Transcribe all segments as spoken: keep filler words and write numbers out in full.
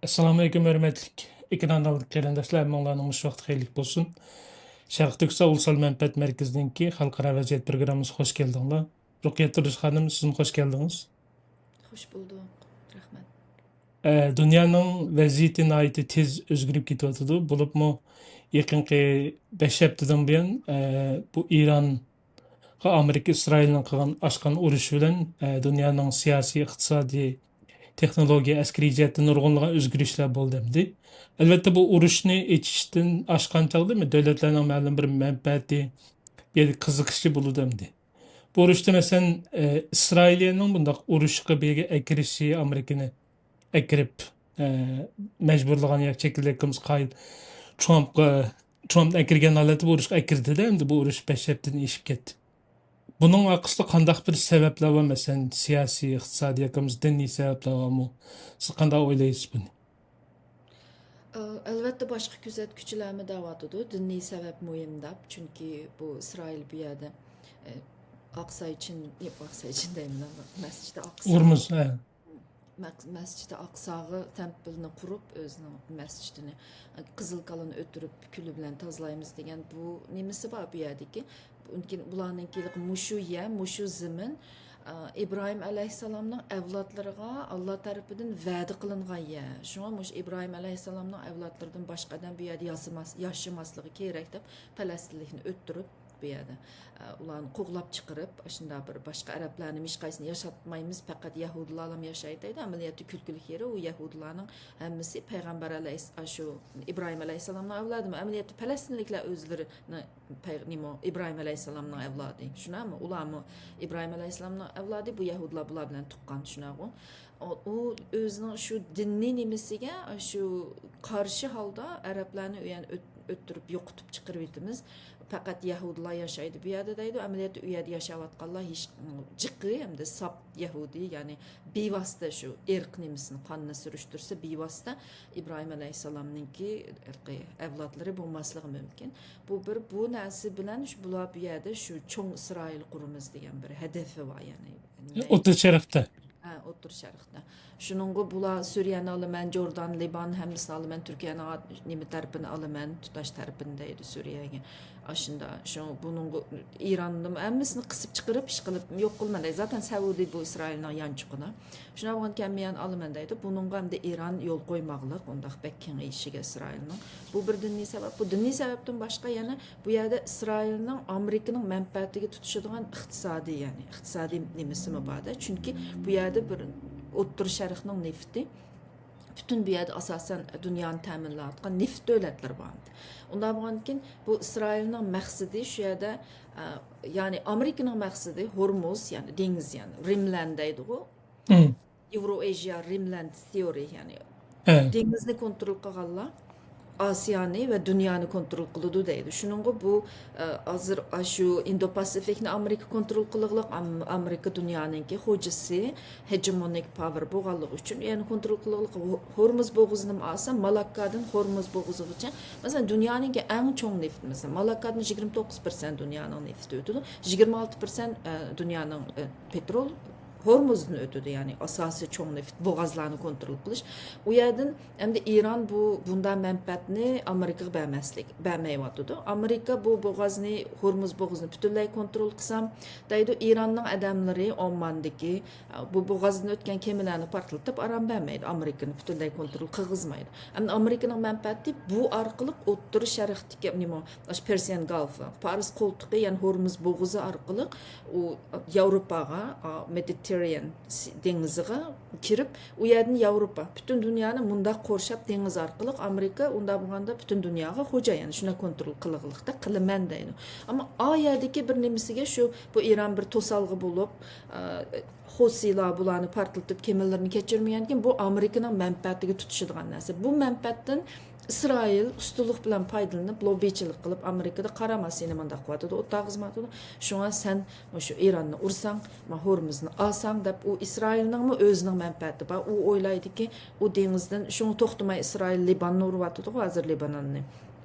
ئەسسالامۇئەلەيكۇم، ھۆرمەتلىك ئېكران ئالدىدىكى قېرىنداشلار، ھەممىڭلارنىڭ مۇشۇ ۋاقتى خەيرلىك بولسۇن. شەرقىي تۈركىستان ئۇلۇسلار مەنپەئەت مەركىزىنىڭكى خەلقئارا ۋەزىيەت پروگراممىسىغا خوش كەلدىڭلار. رۇقىيە تۇردۇش خانىم، سىزمۇ خوش كەلدىڭىز. خوش بولدۇق. رەھمەت. ئە، دۇنيانىڭ ۋەزىيىتى ناھايىتى تېز ئۆزگىرىپ كېتىۋاتىدۇ. بولۇپمۇ يېقىنقى بەش ھەپتىدىن بۇيان، ئە، بۇ ئىرانغا ئامېرىكا ئىسرائىلنىڭ قىلغان، ئاچقان ئۇرۇشى بىلەن، ئە، دۇنيانىڭ سىياسىي، ئىقتىسادىي، تېخنولوگىيە، ئەسكىرىي جەھەتتىن نۇرغۇنلىغان ئۆزگىرىشلەر بولدى ئەمدى. ئەلۋەتتە، بۇ ئۇرۇشنى ئېچىشتىن ئاشقان چاغدا دۆلەتلەرنىڭ مەلۇم بىر مەنپەئەتى، يەنى قىزىقىشى بولىدۇ ئەمدى. بۇ ئۇرۇشتا، مەسىلەن، ئە، ئىسرائىلىيەنىڭ بۇنداق ئۇرۇشقا بىرگە ئەكىرىشى، ئامېرىكىنى ئەكىرىپ، ئە، مەجبۇرلىغان ياكى شەكىلدە ئېيتقىمىز قايىل ترامپقا، ترامپنى ئەكىرگەن ھالەتتە بۇ ئۇرۇشقا ئەكىردى-دە، ئەمدى بۇ ئۇرۇش بەش ھەپتىدىن ئېشىپ كەتتى. بۇنىڭ ئارقىسىدا قانداق بىر سەۋەبلەر بار؟ مەسىلەن، سىياسىي، ئىقتىسادىي ياكى بولمىسا دىنىي سەۋەبلەر بارمۇ؟ سىز قانداق ئويلايسىز بۇنى؟ ئەلۋەتتە، باشقا كۆزەتكۈچىلەرمۇ دەۋاتىدۇ، دىنىي سەۋەب مۇھىم دەپ. چۈنكى بۇ ئىسرائىل بۇ يەردە، ئە، ئاقساي چىن، يوق، ئاقساي چىن دەيمەن، مەسچىدى ئاقسا. ئورمۇز، ھە. مەك-، مەسچىدى ئاقساغا تەمپىلنى قۇرۇپ، ئۆزىنىڭ مەسچىتىنى، قىزىل كالىنى ئۆتتۈرۈپ، كۈلى بىلەن تازىلايمىز دېگەن بۇ نېمىسى بار بۇ يەردىكى. لېكىن بۇلارنىڭكى مۇشۇ يەر، مۇشۇ زېمىن، ئا، ئىبراھىم ئەلەيھىسسالامنىڭ ئەۋلادلىرىغا ئاللا تەرىپىدىن ۋەدە قىلىنغان يەر. شۇڭا مۇشۇ ئىبراھىم ئەلەيھىسسالامنىڭ ئەۋلادلىرىدىن باشقا ئادەم بۇ يەردە ياسىماس-، ياشىماسلىقى كېرەك دەپ، پەلەستىنلىكنى ئۆتتۈرۈپ، بۇ يەردە، ئە، ئۇلارنى قوغلاپ چىقىرىپ، ئاشۇنداق بىر باشقا ئەرەبلەرنى ھېچقايسىنى ياشاتمايمىز، پەقەت يەھۇدىيلارلا ياشايدۇ دەيدۇ. ئەمەلىيەتتە كۈلكىلىك يېرى، ئۇ يەھۇدىيلارنىڭ ھەممىسى پەيغەمبەر ئەلەيھىس-، ئاشۇ ئىبراھىم ئەلەيھىسسالامنىڭ ئەۋلادىمۇ؟ ئەمەلىيەتتە پەلەستىنلىكلەر ئۆزلىرىنى پەي-، نېمە، ئىبراھىم ئەلەيھىسسالامنىڭ ئەۋلادى، شۇنداقمۇ؟ ئۇلارمۇ ئىبراھىم ئەلەيھىسسالامنىڭ ئەۋلادى، بۇ يەھۇدىيلار بۇلار بىلەن تۇغقان، شۇنداقمۇ؟ ئۇ، ئۇ ئۆزىنىڭ شۇ دىنىي نېمىسىگە، شۇ قارشى ھالدا ئەرەبلەرنى ئۆ-، يەنە ئۆت-، ئۆتتۈرۈپ يوقىتىپ چىقىرىۋېتىمىز. پەقەت يەھۇدىيلار ياشايدۇ بۇ يەردە دەيدۇ. ئەمەلىيەتتە ئۇ يەردە ياشاۋاتقانلار ھېچ، جىقى ھەمدە ساپ يەھۇدىي، يەنى بىۋاسىتە شۇ ئىرق نېمىسىنى، قاننى سۈرۈشتۈرسە، بىۋاسىتە ئىبراھىم ئەلەيھىسسالامنىڭكى ئىرقىي ئەۋلادلىرى بولماسلىقى مۇمكىن. بۇ بىر، بۇ نەرسە بىلەن شۇ، بۇلار بۇ يەردە شۇ چوڭ ئىسرائىل قۇرىمىز دېگەن بىر ھەدەپى بار، يەنى. ئوتتۇرا شەرقتە. ھە، ئوتتۇرا شەرقتە. شۇنىڭغا بۇلار سۈرىيەنى ئالىمەن، جوردان، لىبان ھەممىسىنى ئالىمەن، تۈركىيەنىڭ نېمە تەرىپىنى ئالىمەن، تۇتاش تەرىپىنى دەيدۇ سۈرىيەگە. ئاشۇنداق، شۇ بۇنىڭغا ئىراننىمۇ ھەممىسىنى قىسىپ چىقىرىپ، ئىشقىلىپ يوق قىلىمەن دەيدۇ. زاتەن سەئۇدى بۇ ئىسرائىلنىڭ يانچۇقىدا. شۇنداق بولغاندىكىن ھەممە يەرنى ئالىمەن دەيدۇ. بۇنىڭغا ئەمدى ئىران يول قويماقلىق، ئۇنداق بەك كېڭىيىشىگە ئىسرائىلنىڭ. بۇ بىر دىنىي سەۋەب. بۇ دىنىي سەۋەبتىن باشقا يەنە بۇ يەردە ئىسرائىلنىڭ ئامېرىكىنىڭ مەنپەئەتىگە تۇتىشىدىغان ئىقتىسادىي، يەنى ئىقتىسادىي نېمىسىمۇ بار-دە. چۈنكى بۇ يەردە بىر ئوتتۇرا شەرقنىڭ نېفىتى، پۈتۈن بۇ يەردە ئاساسەن دۇنيانى تەمىنلەۋاتقان نېفىت دۆلەتلىرى بار ئەمدى. ئۇنداق بولغاندىكىن بۇ ئىسرائىلنىڭ مەقسىتى شۇ يەردە، ئە، يەنى ئامېرىكىنىڭ مەقسىتى ھورمۇز، يەنى دېڭىز، يەنى رىملەند دەيدىغۇ. مم. يېۋرو ئېژىيا رىملەند تېئورى، يەنى ھە. دېڭىزنى كونترول قىلغانلار ئاسىيانى ۋە دۇنيانى كونترول قىلىدۇ دەيدۇ. شۇنىڭغا بۇ، ئە، ھازىر ئاشۇ ئىندو پاسىفىكنى ئامېرىكا كونترول قىلغلىق، ئام-، ئامېرىكا دۇنيانىڭكى خوجىسى، ھېجېمونىك پاۋېر بولغانلىقى ئۈچۈن، يەنى كونترول قىلغلىق ھو-، ھورمۇز بوغۇزىنىمۇ ئالسا، مالاككادىن ھورمۇز بوغۇزىغىچە، مەسىلەن، دۇنيانىڭكى ئەڭ چوڭ نېفىت، مەسىلەن، مالاككادىن يىگىرمە توققۇز پىرسەنت دۇنيانىڭ نېفىتى ئۆتىدۇ، يىگىرمە ئالتە پىرسەنت، ئە، دۇنيانىڭ، ئە، پېترول ھورمۇزدىن ئۆتىدۇ، يەنى ئاساسىي چوڭ نېفىت بوغازلارنى كونترول قىلىش. ئۇ يەردىن ئەمدى ئىران بۇ، بۇنداق مەنپەئەتنى ئامېرىكىغا بەرمەسلىك، بەرمەيۋاتىدۇ. ئامېرىكا بۇ بوغازنى، ھورمۇز بوغۇزىنى پۈتۈنلەي كونترول قىلسام دەيدۇ، ئىراننىڭ ئادەملىرى ئوماندىكى، بۇ بوغازدىن ئۆتكەن كېمىلەرنى پارتلىتىپ ئارام بەرمەيدۇ، ئامېرىكىنى پۈتۈنلەي كونترول قىلغۇزمايدۇ. ئەمدى ئامېرىكىنىڭ مەنپەئەتى بۇ ئارقىلىق ئوتتۇرا شەرقتىكى، نېمە، ئاشۇ پېرسىيەن گالفى، پارس قولتۇقى، يەنى ھورمۇز بوغۇزى ئارقىلىق ئۇ ياۋروپاغا، ئا، مېدىتېررىيەن س-، دېڭىزىغا كىرىپ، ئۇ يەردىن ياۋروپا، پۈتۈن دۇنيانى مۇنداق قورشاپ، دېڭىز ئارقىلىق ئامېرىكا ئۇنداق بولغاندا پۈتۈن دۇنياغا خوجا، يەنى شۇنداق كونترول قىلغىلىقتا قىلىمەن دەيدۇ. ئەمما ئا يەردىكى بىر نېمىسىگە شۇ، بۇ ئىران بىر توسالغۇ بولۇپ، ئا، خوسىلار بۇلارنى پارتلىتىپ، كېمىلىرىنى كەچۈرمىگەنكىن، بۇ ئامېرىكىنىڭ مەنپەئەتىگە تۇتىشىدىغان نەرسە. بۇ مەنپەئەتتىن ئىسرائىل ئۇستىلىق بىلەن پايدىلىنىپ، لوببىچىلىق قىلىپ، ئامېرىكىدا قارا، ما سېنى مۇنداق قىلىۋاتىدۇ، ئوتتاغا خىزمەت قىلىدۇ. شۇڭا سەن مۇشۇ ئىراننى ئۇرساڭ، ما ھورمۇزنى ئالساڭ دەپ، ئۇ ئىسرائىلنىڭمۇ ئۆزىنىڭ مەنپەئەتى بار. ئۇ ئويلايدىكى، ئۇ دېڭىزدىن، شۇڭا توختىماي ئىسرائىل لىباننى ئۇرۇۋاتىدىغۇ ھازىر، لىباناننى.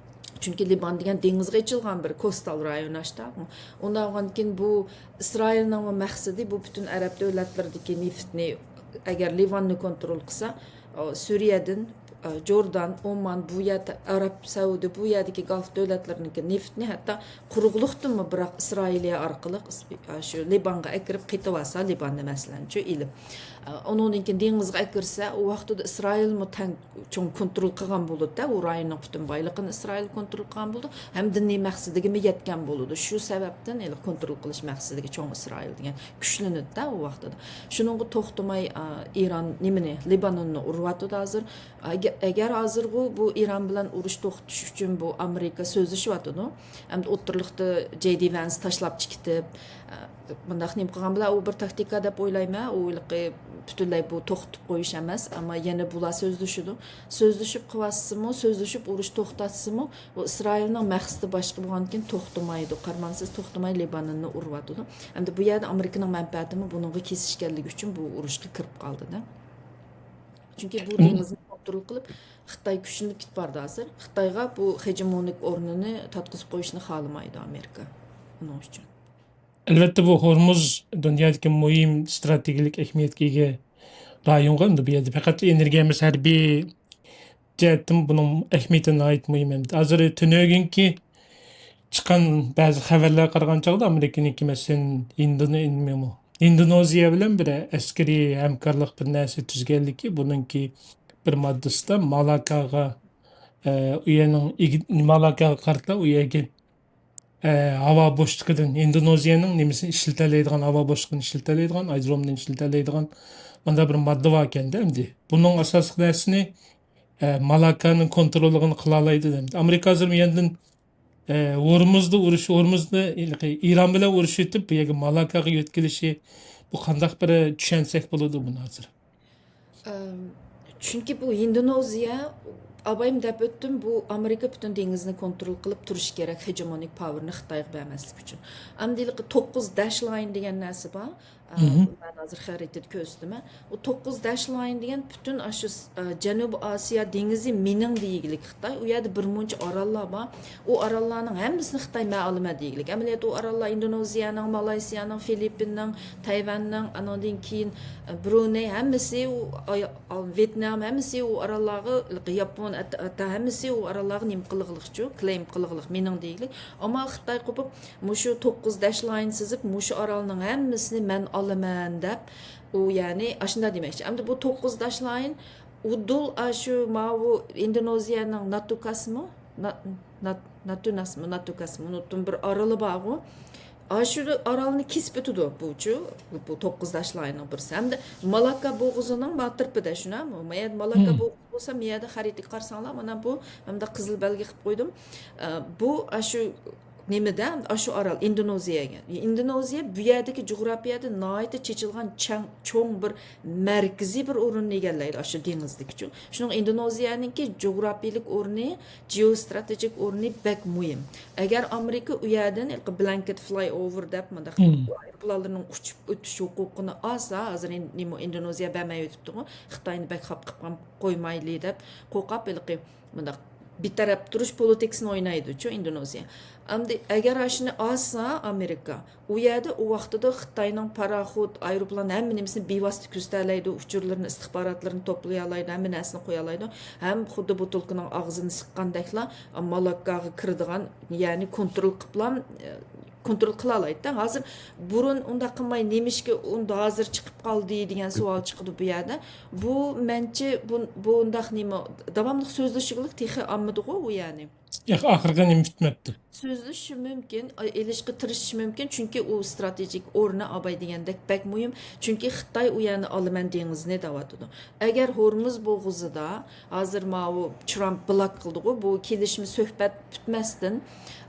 چۈنكى لىبان دېگەن دېڭىزغا ئېچىلغان بىر كوستال رايون ئاشتا. ئۇنداق بولغاندىكىن بۇ ئىسرائىلنىڭمۇ مەقسىتى بۇ پۈتۈن ئەرەب دۆلەتلىرىدىكى نېفىتنى، ئەگەر لىۋاننى كونترول قىلسا، ئۇ سۈرىيەدىن جوردان، ئومان، بۇ يەر، ئەرەب سەئۇدى، بۇ يەردىكى گالف دۆلەتلىرىنىڭكى نېفىتنى ھەتتا قۇرۇقلۇقتىنمۇ، بىراق ئىسرائىلىيە ئارقىلىق ئىس-، شۇ لىبانغا ئەكىرىپ قېتىۋالسا، لىباننى مەسىلەن، شۇ ئېلىپ، ئۇنىڭدىن كېيىن دېڭىزغا ئەكىرسە، ئۇ ۋاقتىدا ئىسرائىلمۇ تەڭ چوڭ كونترول قىلغان بولىدۇ-دە، ئۇ رايوننىڭ پۈتۈن بايلىقىنى ئىسرائىل كونترول قىلغان بولىدۇ. ھەم دىنىي مەقسىتىگىمۇ يەتكەن بولىدۇ. شۇ سەۋەبتىن ھېلى كونترول قىلىش مەقسىتىگە چوڭ ئىسرائىل دېگەن كۈچلىنىدۇ-دە ئۇ ۋاقتىدا. شۇنىڭغا توختىماي، ئا، ئىران نېمىنى، لىبانوننى ئۇرۇۋاتىدۇ ھازىر. ئەگە-، ئەگەر ھازىرغۇ بۇ ئىران بىلەن ئۇرۇش توختىتىش ئۈچۈن بۇ ئامېرىكا سۆزلىشىۋاتىدۇ. ئەمدى ئوتتۇرىلىقتا جەي دى ۋەنس تاشلاپ چىقىتىپ، ئە، بۇنداق نېمە قىلغان بىلەن ئۇ بىر تاكتىكا دەپ ئويلايمەن. ئۇ ھېلىقى پۈتۈنلەي بۇ توختىتىپ قويۇش ئەمەس، ئەمما يەنە بۇلار سۆزلىشىدۇ. سۆزلىشىپ قىلىۋاتسىمۇ، سۆزلىشىپ ئۇرۇش توختاتسىمۇ، ئۇ ئىسرائىلنىڭ مەقسىتى باشقا بولغاندىكىن توختىمايدۇ. قارىمامسىز توختىماي لىبانوننى ئۇرۇۋاتىدۇ. ئەمدى بۇ يەردە ئامېرىكىنىڭ مەنپەئەتىمۇ بۇنىڭغا كېسىشكەنلىكى ئۈچۈن بۇ ئۇرۇشقا كىرىپ قالدىدە. چۈنكى بۇ دېڭىزنى كونترول قىلىپ، خىتاي كۈچلىنىپ كېتىپ بارىدۇ ھازىر. خىتايغا بۇ خېژېمونىك ئورنىنى تارتقۇزۇپ قويۇشنى خالىمايدۇ ئامېرىكا. ئۇنىڭ ئۈچۈن. ئەلۋەتتە، بۇ ھورمۇز دۇنيادىكى مۇھىم ستراتېگىيەلىك ئەھمىيەتكە ئىگە رايونغا، ئەمدى بۇ يەردە پەقەت ئېنېرگىيە ئەمەس، ھەربىي جەھەتتىن بۇنىڭ ئەھمىيىتى ناھايىتى مۇھىم. ئەمدى ھازىر تۈنۈگۈنكى چىققان بەزى خەۋەرلەرگە قارىغان چاغدا ئامېرىكىنىڭكى، مەسىلەن، ئىندونې-، نېمە، ئىندونېزىيە بىلەن بىر ئەسكىرىي ھەمكارلىق بىر نەرسە تۈزگەنلىكى، بۇنىڭكى بىر ماددىسىدا مالاكاغا، ئە، ئۇ يەرنىڭ ئىگ-، مالاكاغا قارىتا ئۇ يەرگە، ئە، ھاۋا بوشلۇقىدىن، ئىندونېزىيەنىڭ نېمىسىنى ئىشلىتەلەيدىغان، ھاۋا بوشلۇقىنى ئىشلىتەلەيدىغان، ئايرودرومدىن ئىشلىتەلەيدىغان مۇنداق بىر ماددا بار ئىكەن-دە ئەمدى. بۇنىڭ ئاساسلىق نەرسىنى، ئە، مالاكانىڭ كونتروللۇقىنى قىلالايدۇ دەمدى. ئامېرىكا ھازىر يەنىدىن، ئە، ھورمۇزدا ئۇرۇش، ھورمۇزدا ھېلىقى ئىران بىلەن ئۇرۇشۇۋېتىپ، بۇ يەرگە مالاكاغا يۆتكىلىشى، بۇ قانداق بىر چۈشەنسەك بولىدۇ بۇنى ھازىر؟ ئەم، چۈنكى بۇ ئىندونېزىيە، ئابايىم دەپ ئۆتتۈم، بۇ ئامېرىكا پۈتۈن دېڭىزنى كونترول قىلىپ تۇرۇشى كېرەك، خېژېمونىك پاۋېرنى خىتايغا بەرمەسلىك ئۈچۈن. ئەمدى ھېلىقى توققۇز داشلاين دېگەن نەرسە بار. ئە، مەن ھازىر خەرىتىدە كۆرسىتىمەن. ئۇ توققۇز داشلاين دېگەن پۈتۈن ئاشۇ س-، ئە، جەنۇبىي ئاسىيا دېڭىزى مېنىڭ دېگىلىك خىتاي. ئۇ يەردە بىر مۇنچە ئاراللار بار. ئۇ ئاراللارنىڭ ھەممىسىنى خىتاي مەن ئالىمەن دېگىلىك. ئەمەلىيەتتە ئۇ ئاراللار ئىندونېزىيەنىڭ، مالايسىيانىڭ، فىلىپپىننىڭ، تەيۋەننىڭ، ئانىڭدىن كېيىن، ئە، برۇنەي، ھەممىسى ئۇ ئاي-، ئا-، ۋيېتنام، ھەممىسى ئۇ ئاراللارغا، ياپون، ھەتتا، ھەتتا ھەممىسى ئۇ ئاراللارغا نېمە قىلغىلىقچۇ، كلېيم قىلغىلىق، مېنىڭ دېگىلىك. ئەمما خىتاي قوپۇپ، مۇشۇ توققۇز داشلاين سىزىپ، مۇشۇ ئارالنىڭ ھەممىسىنى مەن ئالىمەن دەپ، ئۇ يەنى ئاشۇنداق دېمەكچى. ئەمدى بۇ توققۇز داشلاين ئۇدۇل ئاشۇ ماۋۇ ئىندونېزىيەنىڭ ناتۇكاسمۇ؟ نا-، نات-، ناتۇناسمۇ؟ ناتۇكاسمۇ؟ ئۇنتۇم، بىر ئارىلى بارغۇ. ئاشۇ ئارالنى كېسىپ ئۆتىدۇ بۇچۇ، بۇ توققۇز داشلاينىڭ بىرسى. ھەمدە مالاككا بوغۇزىنىڭ ماتىرىپىدە، شۇنامۇ؟ مايەدە مالاككا بوغۇزى بولسا، مىيەدە خەرىتىگە قارىساڭلار، مانا بۇ، مەن مۇنداق قىزىل بەلگە قىلىپ قويدۇم. ئە، بۇ ئاشۇ نېمىدە، ئاشۇ ئارال، ئىندونېزىيەگە. ئىندونېزىيە بۇ يەردىكى جۇغراپىيەدە ناھايىتى چېچىلغان چەڭ-، چوڭ بىر مەركىزىي بىر ئورۇننى ئىگىلەيدۇ ئاشۇ دېڭىزدىكىچۇ. شۇنىڭ ئىندونېزىيەنىڭكى جۇغراپىيىلىك ئورنى، جېئوستراتېگىك ئورنى بەك مۇھىم. ئەگەر ئامېرىكا ئۇ يەردىن ھېلىقى بلانكېت فلاي ئوۋېر دەپ مۇنداق ئايروپىلانلىرىنىڭ ئۇچۇپ ئۆتۈش ھوقۇقىنى ئالسا، ھازىر ئىن-، نېمە ئىندونېزىيە بەرمەي ئۆتۈپتىغۇ، خىتاينى بەك خاپا قىلىپ قويمايلى دەپ قورقاپ، ھېلىقى مۇنداق بىتەرەپ تۇرۇش پولىتىكىسىنى ئوينايدۇچۇ ئىندونېزىيە. ئەمدى ئەگەر ئاشۇنى ئالسا ئامېرىكا، ئۇ يەردە ئۇ ۋاقتىدا خىتاينىڭ پاراخوت، ئايروپىلان ھەممە نېمىسىنى بىۋاسىتە كۆزىتەلەيدۇ، ئۇچۇرلىرىنى، ئىستىخباراتلىرىنى توپلىيالايدۇ، ھەممە نەرسىنى قويالايدۇ. ھەم خۇددى بوتۇلكىنىڭ ئاغزىنى سىققاندەكلا مالاككاغا كىرىدىغان، يەنى كونترول قىلىپلا، كونترول قىلالايدۇ. ھازىر بۇرۇن ئۇنداق قىلماي نېمىشقا ئۇنداق ھازىر چىقىپ قالدى دېگەن سوئال چىقىدۇ بۇ يەردە. بۇ مەنچە بۇ، بۇنداق نېمە، داۋاملىق سۆزلىشىدىغۇلۇق تېخى ئالمىدىغۇ ئۇ يەنى. ياق، ئاخىرقى نېمە پۈتمەپتۇ. سۆزلىشىشى مۇمكىن، ئېلىشقا تىرىشىشى مۇمكىن، چۈنكى ئۇ ستراتېگىك ئورنى ئاباي دېگەندەك بەك مۇھىم. چۈنكى خىتاي ئۇ يەرنى ئالىمەن دېڭىزىنى دەۋاتىدۇ. ئەگەر ھورمۇز بوغۇزىدا ھازىر ماۋۇ ترامپ بلاك قىلدىغۇ، بۇ كېلىشمە سۆھبەت پۈتمەستىن،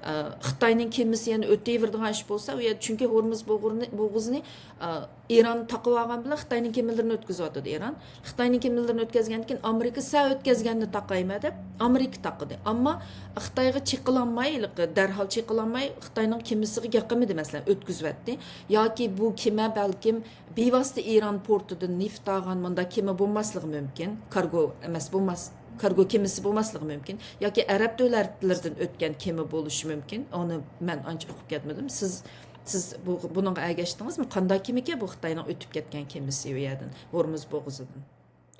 ئە، خىتاينىڭ كېمىسى يەنە ئۆتۈۋېرىدىغان ئىش بولسا، ئۇ يەردە چۈنكى ھورمۇز بوغۇرنى-، بوغۇزىنى، ئە، ئىران تاقىۋالغان بىلەن خىتاينىڭ كېمىلىرىنى ئۆتكۈزۈۋاتىدۇ ئىران. خىتاينىڭ كېمىلىرىنى ئۆتكۈزگەندىن كېيىن ئامېرىكا سەل ئۆتكۈزگەننى تاقايمەن دەپ ئامېرىكا تاقىدى. ئەمما خىتايغا چېقىلالماي، ھېلىقى دەرھال چېقىلالماي خىتاينىڭ كېمىسىغا گەپ قىلمىدى، مەسىلەن، ئۆتكۈزۈۋەتتى. ياكى بۇ كېمە بەلكىم بىۋاسىتە ئىران پورتىدىن نېفىت ئالغان مۇنداق كېمە بولماسلىقى مۇمكىن. كارگو ئەمەس بولماس-، كارگو كېمىسى بولماسلىقى مۇمكىن. ياكى ئەرەب دۆلەتلىرىدىن ئۆتكەن كېمە بولۇشى مۇمكىن. ئۇنى مەن ئانچە ئۇقۇپ كەتمىدىم. سىز، سىز بۇ، بۇنىڭغا ئەگەشتىڭىزمۇ؟ قانداق كېمىكەن بۇ خىتاينىڭ ئۆتۈپ كەتكەن كېمىسى ئۇ يەردىن، ھورمۇز بوغۇزىدىن؟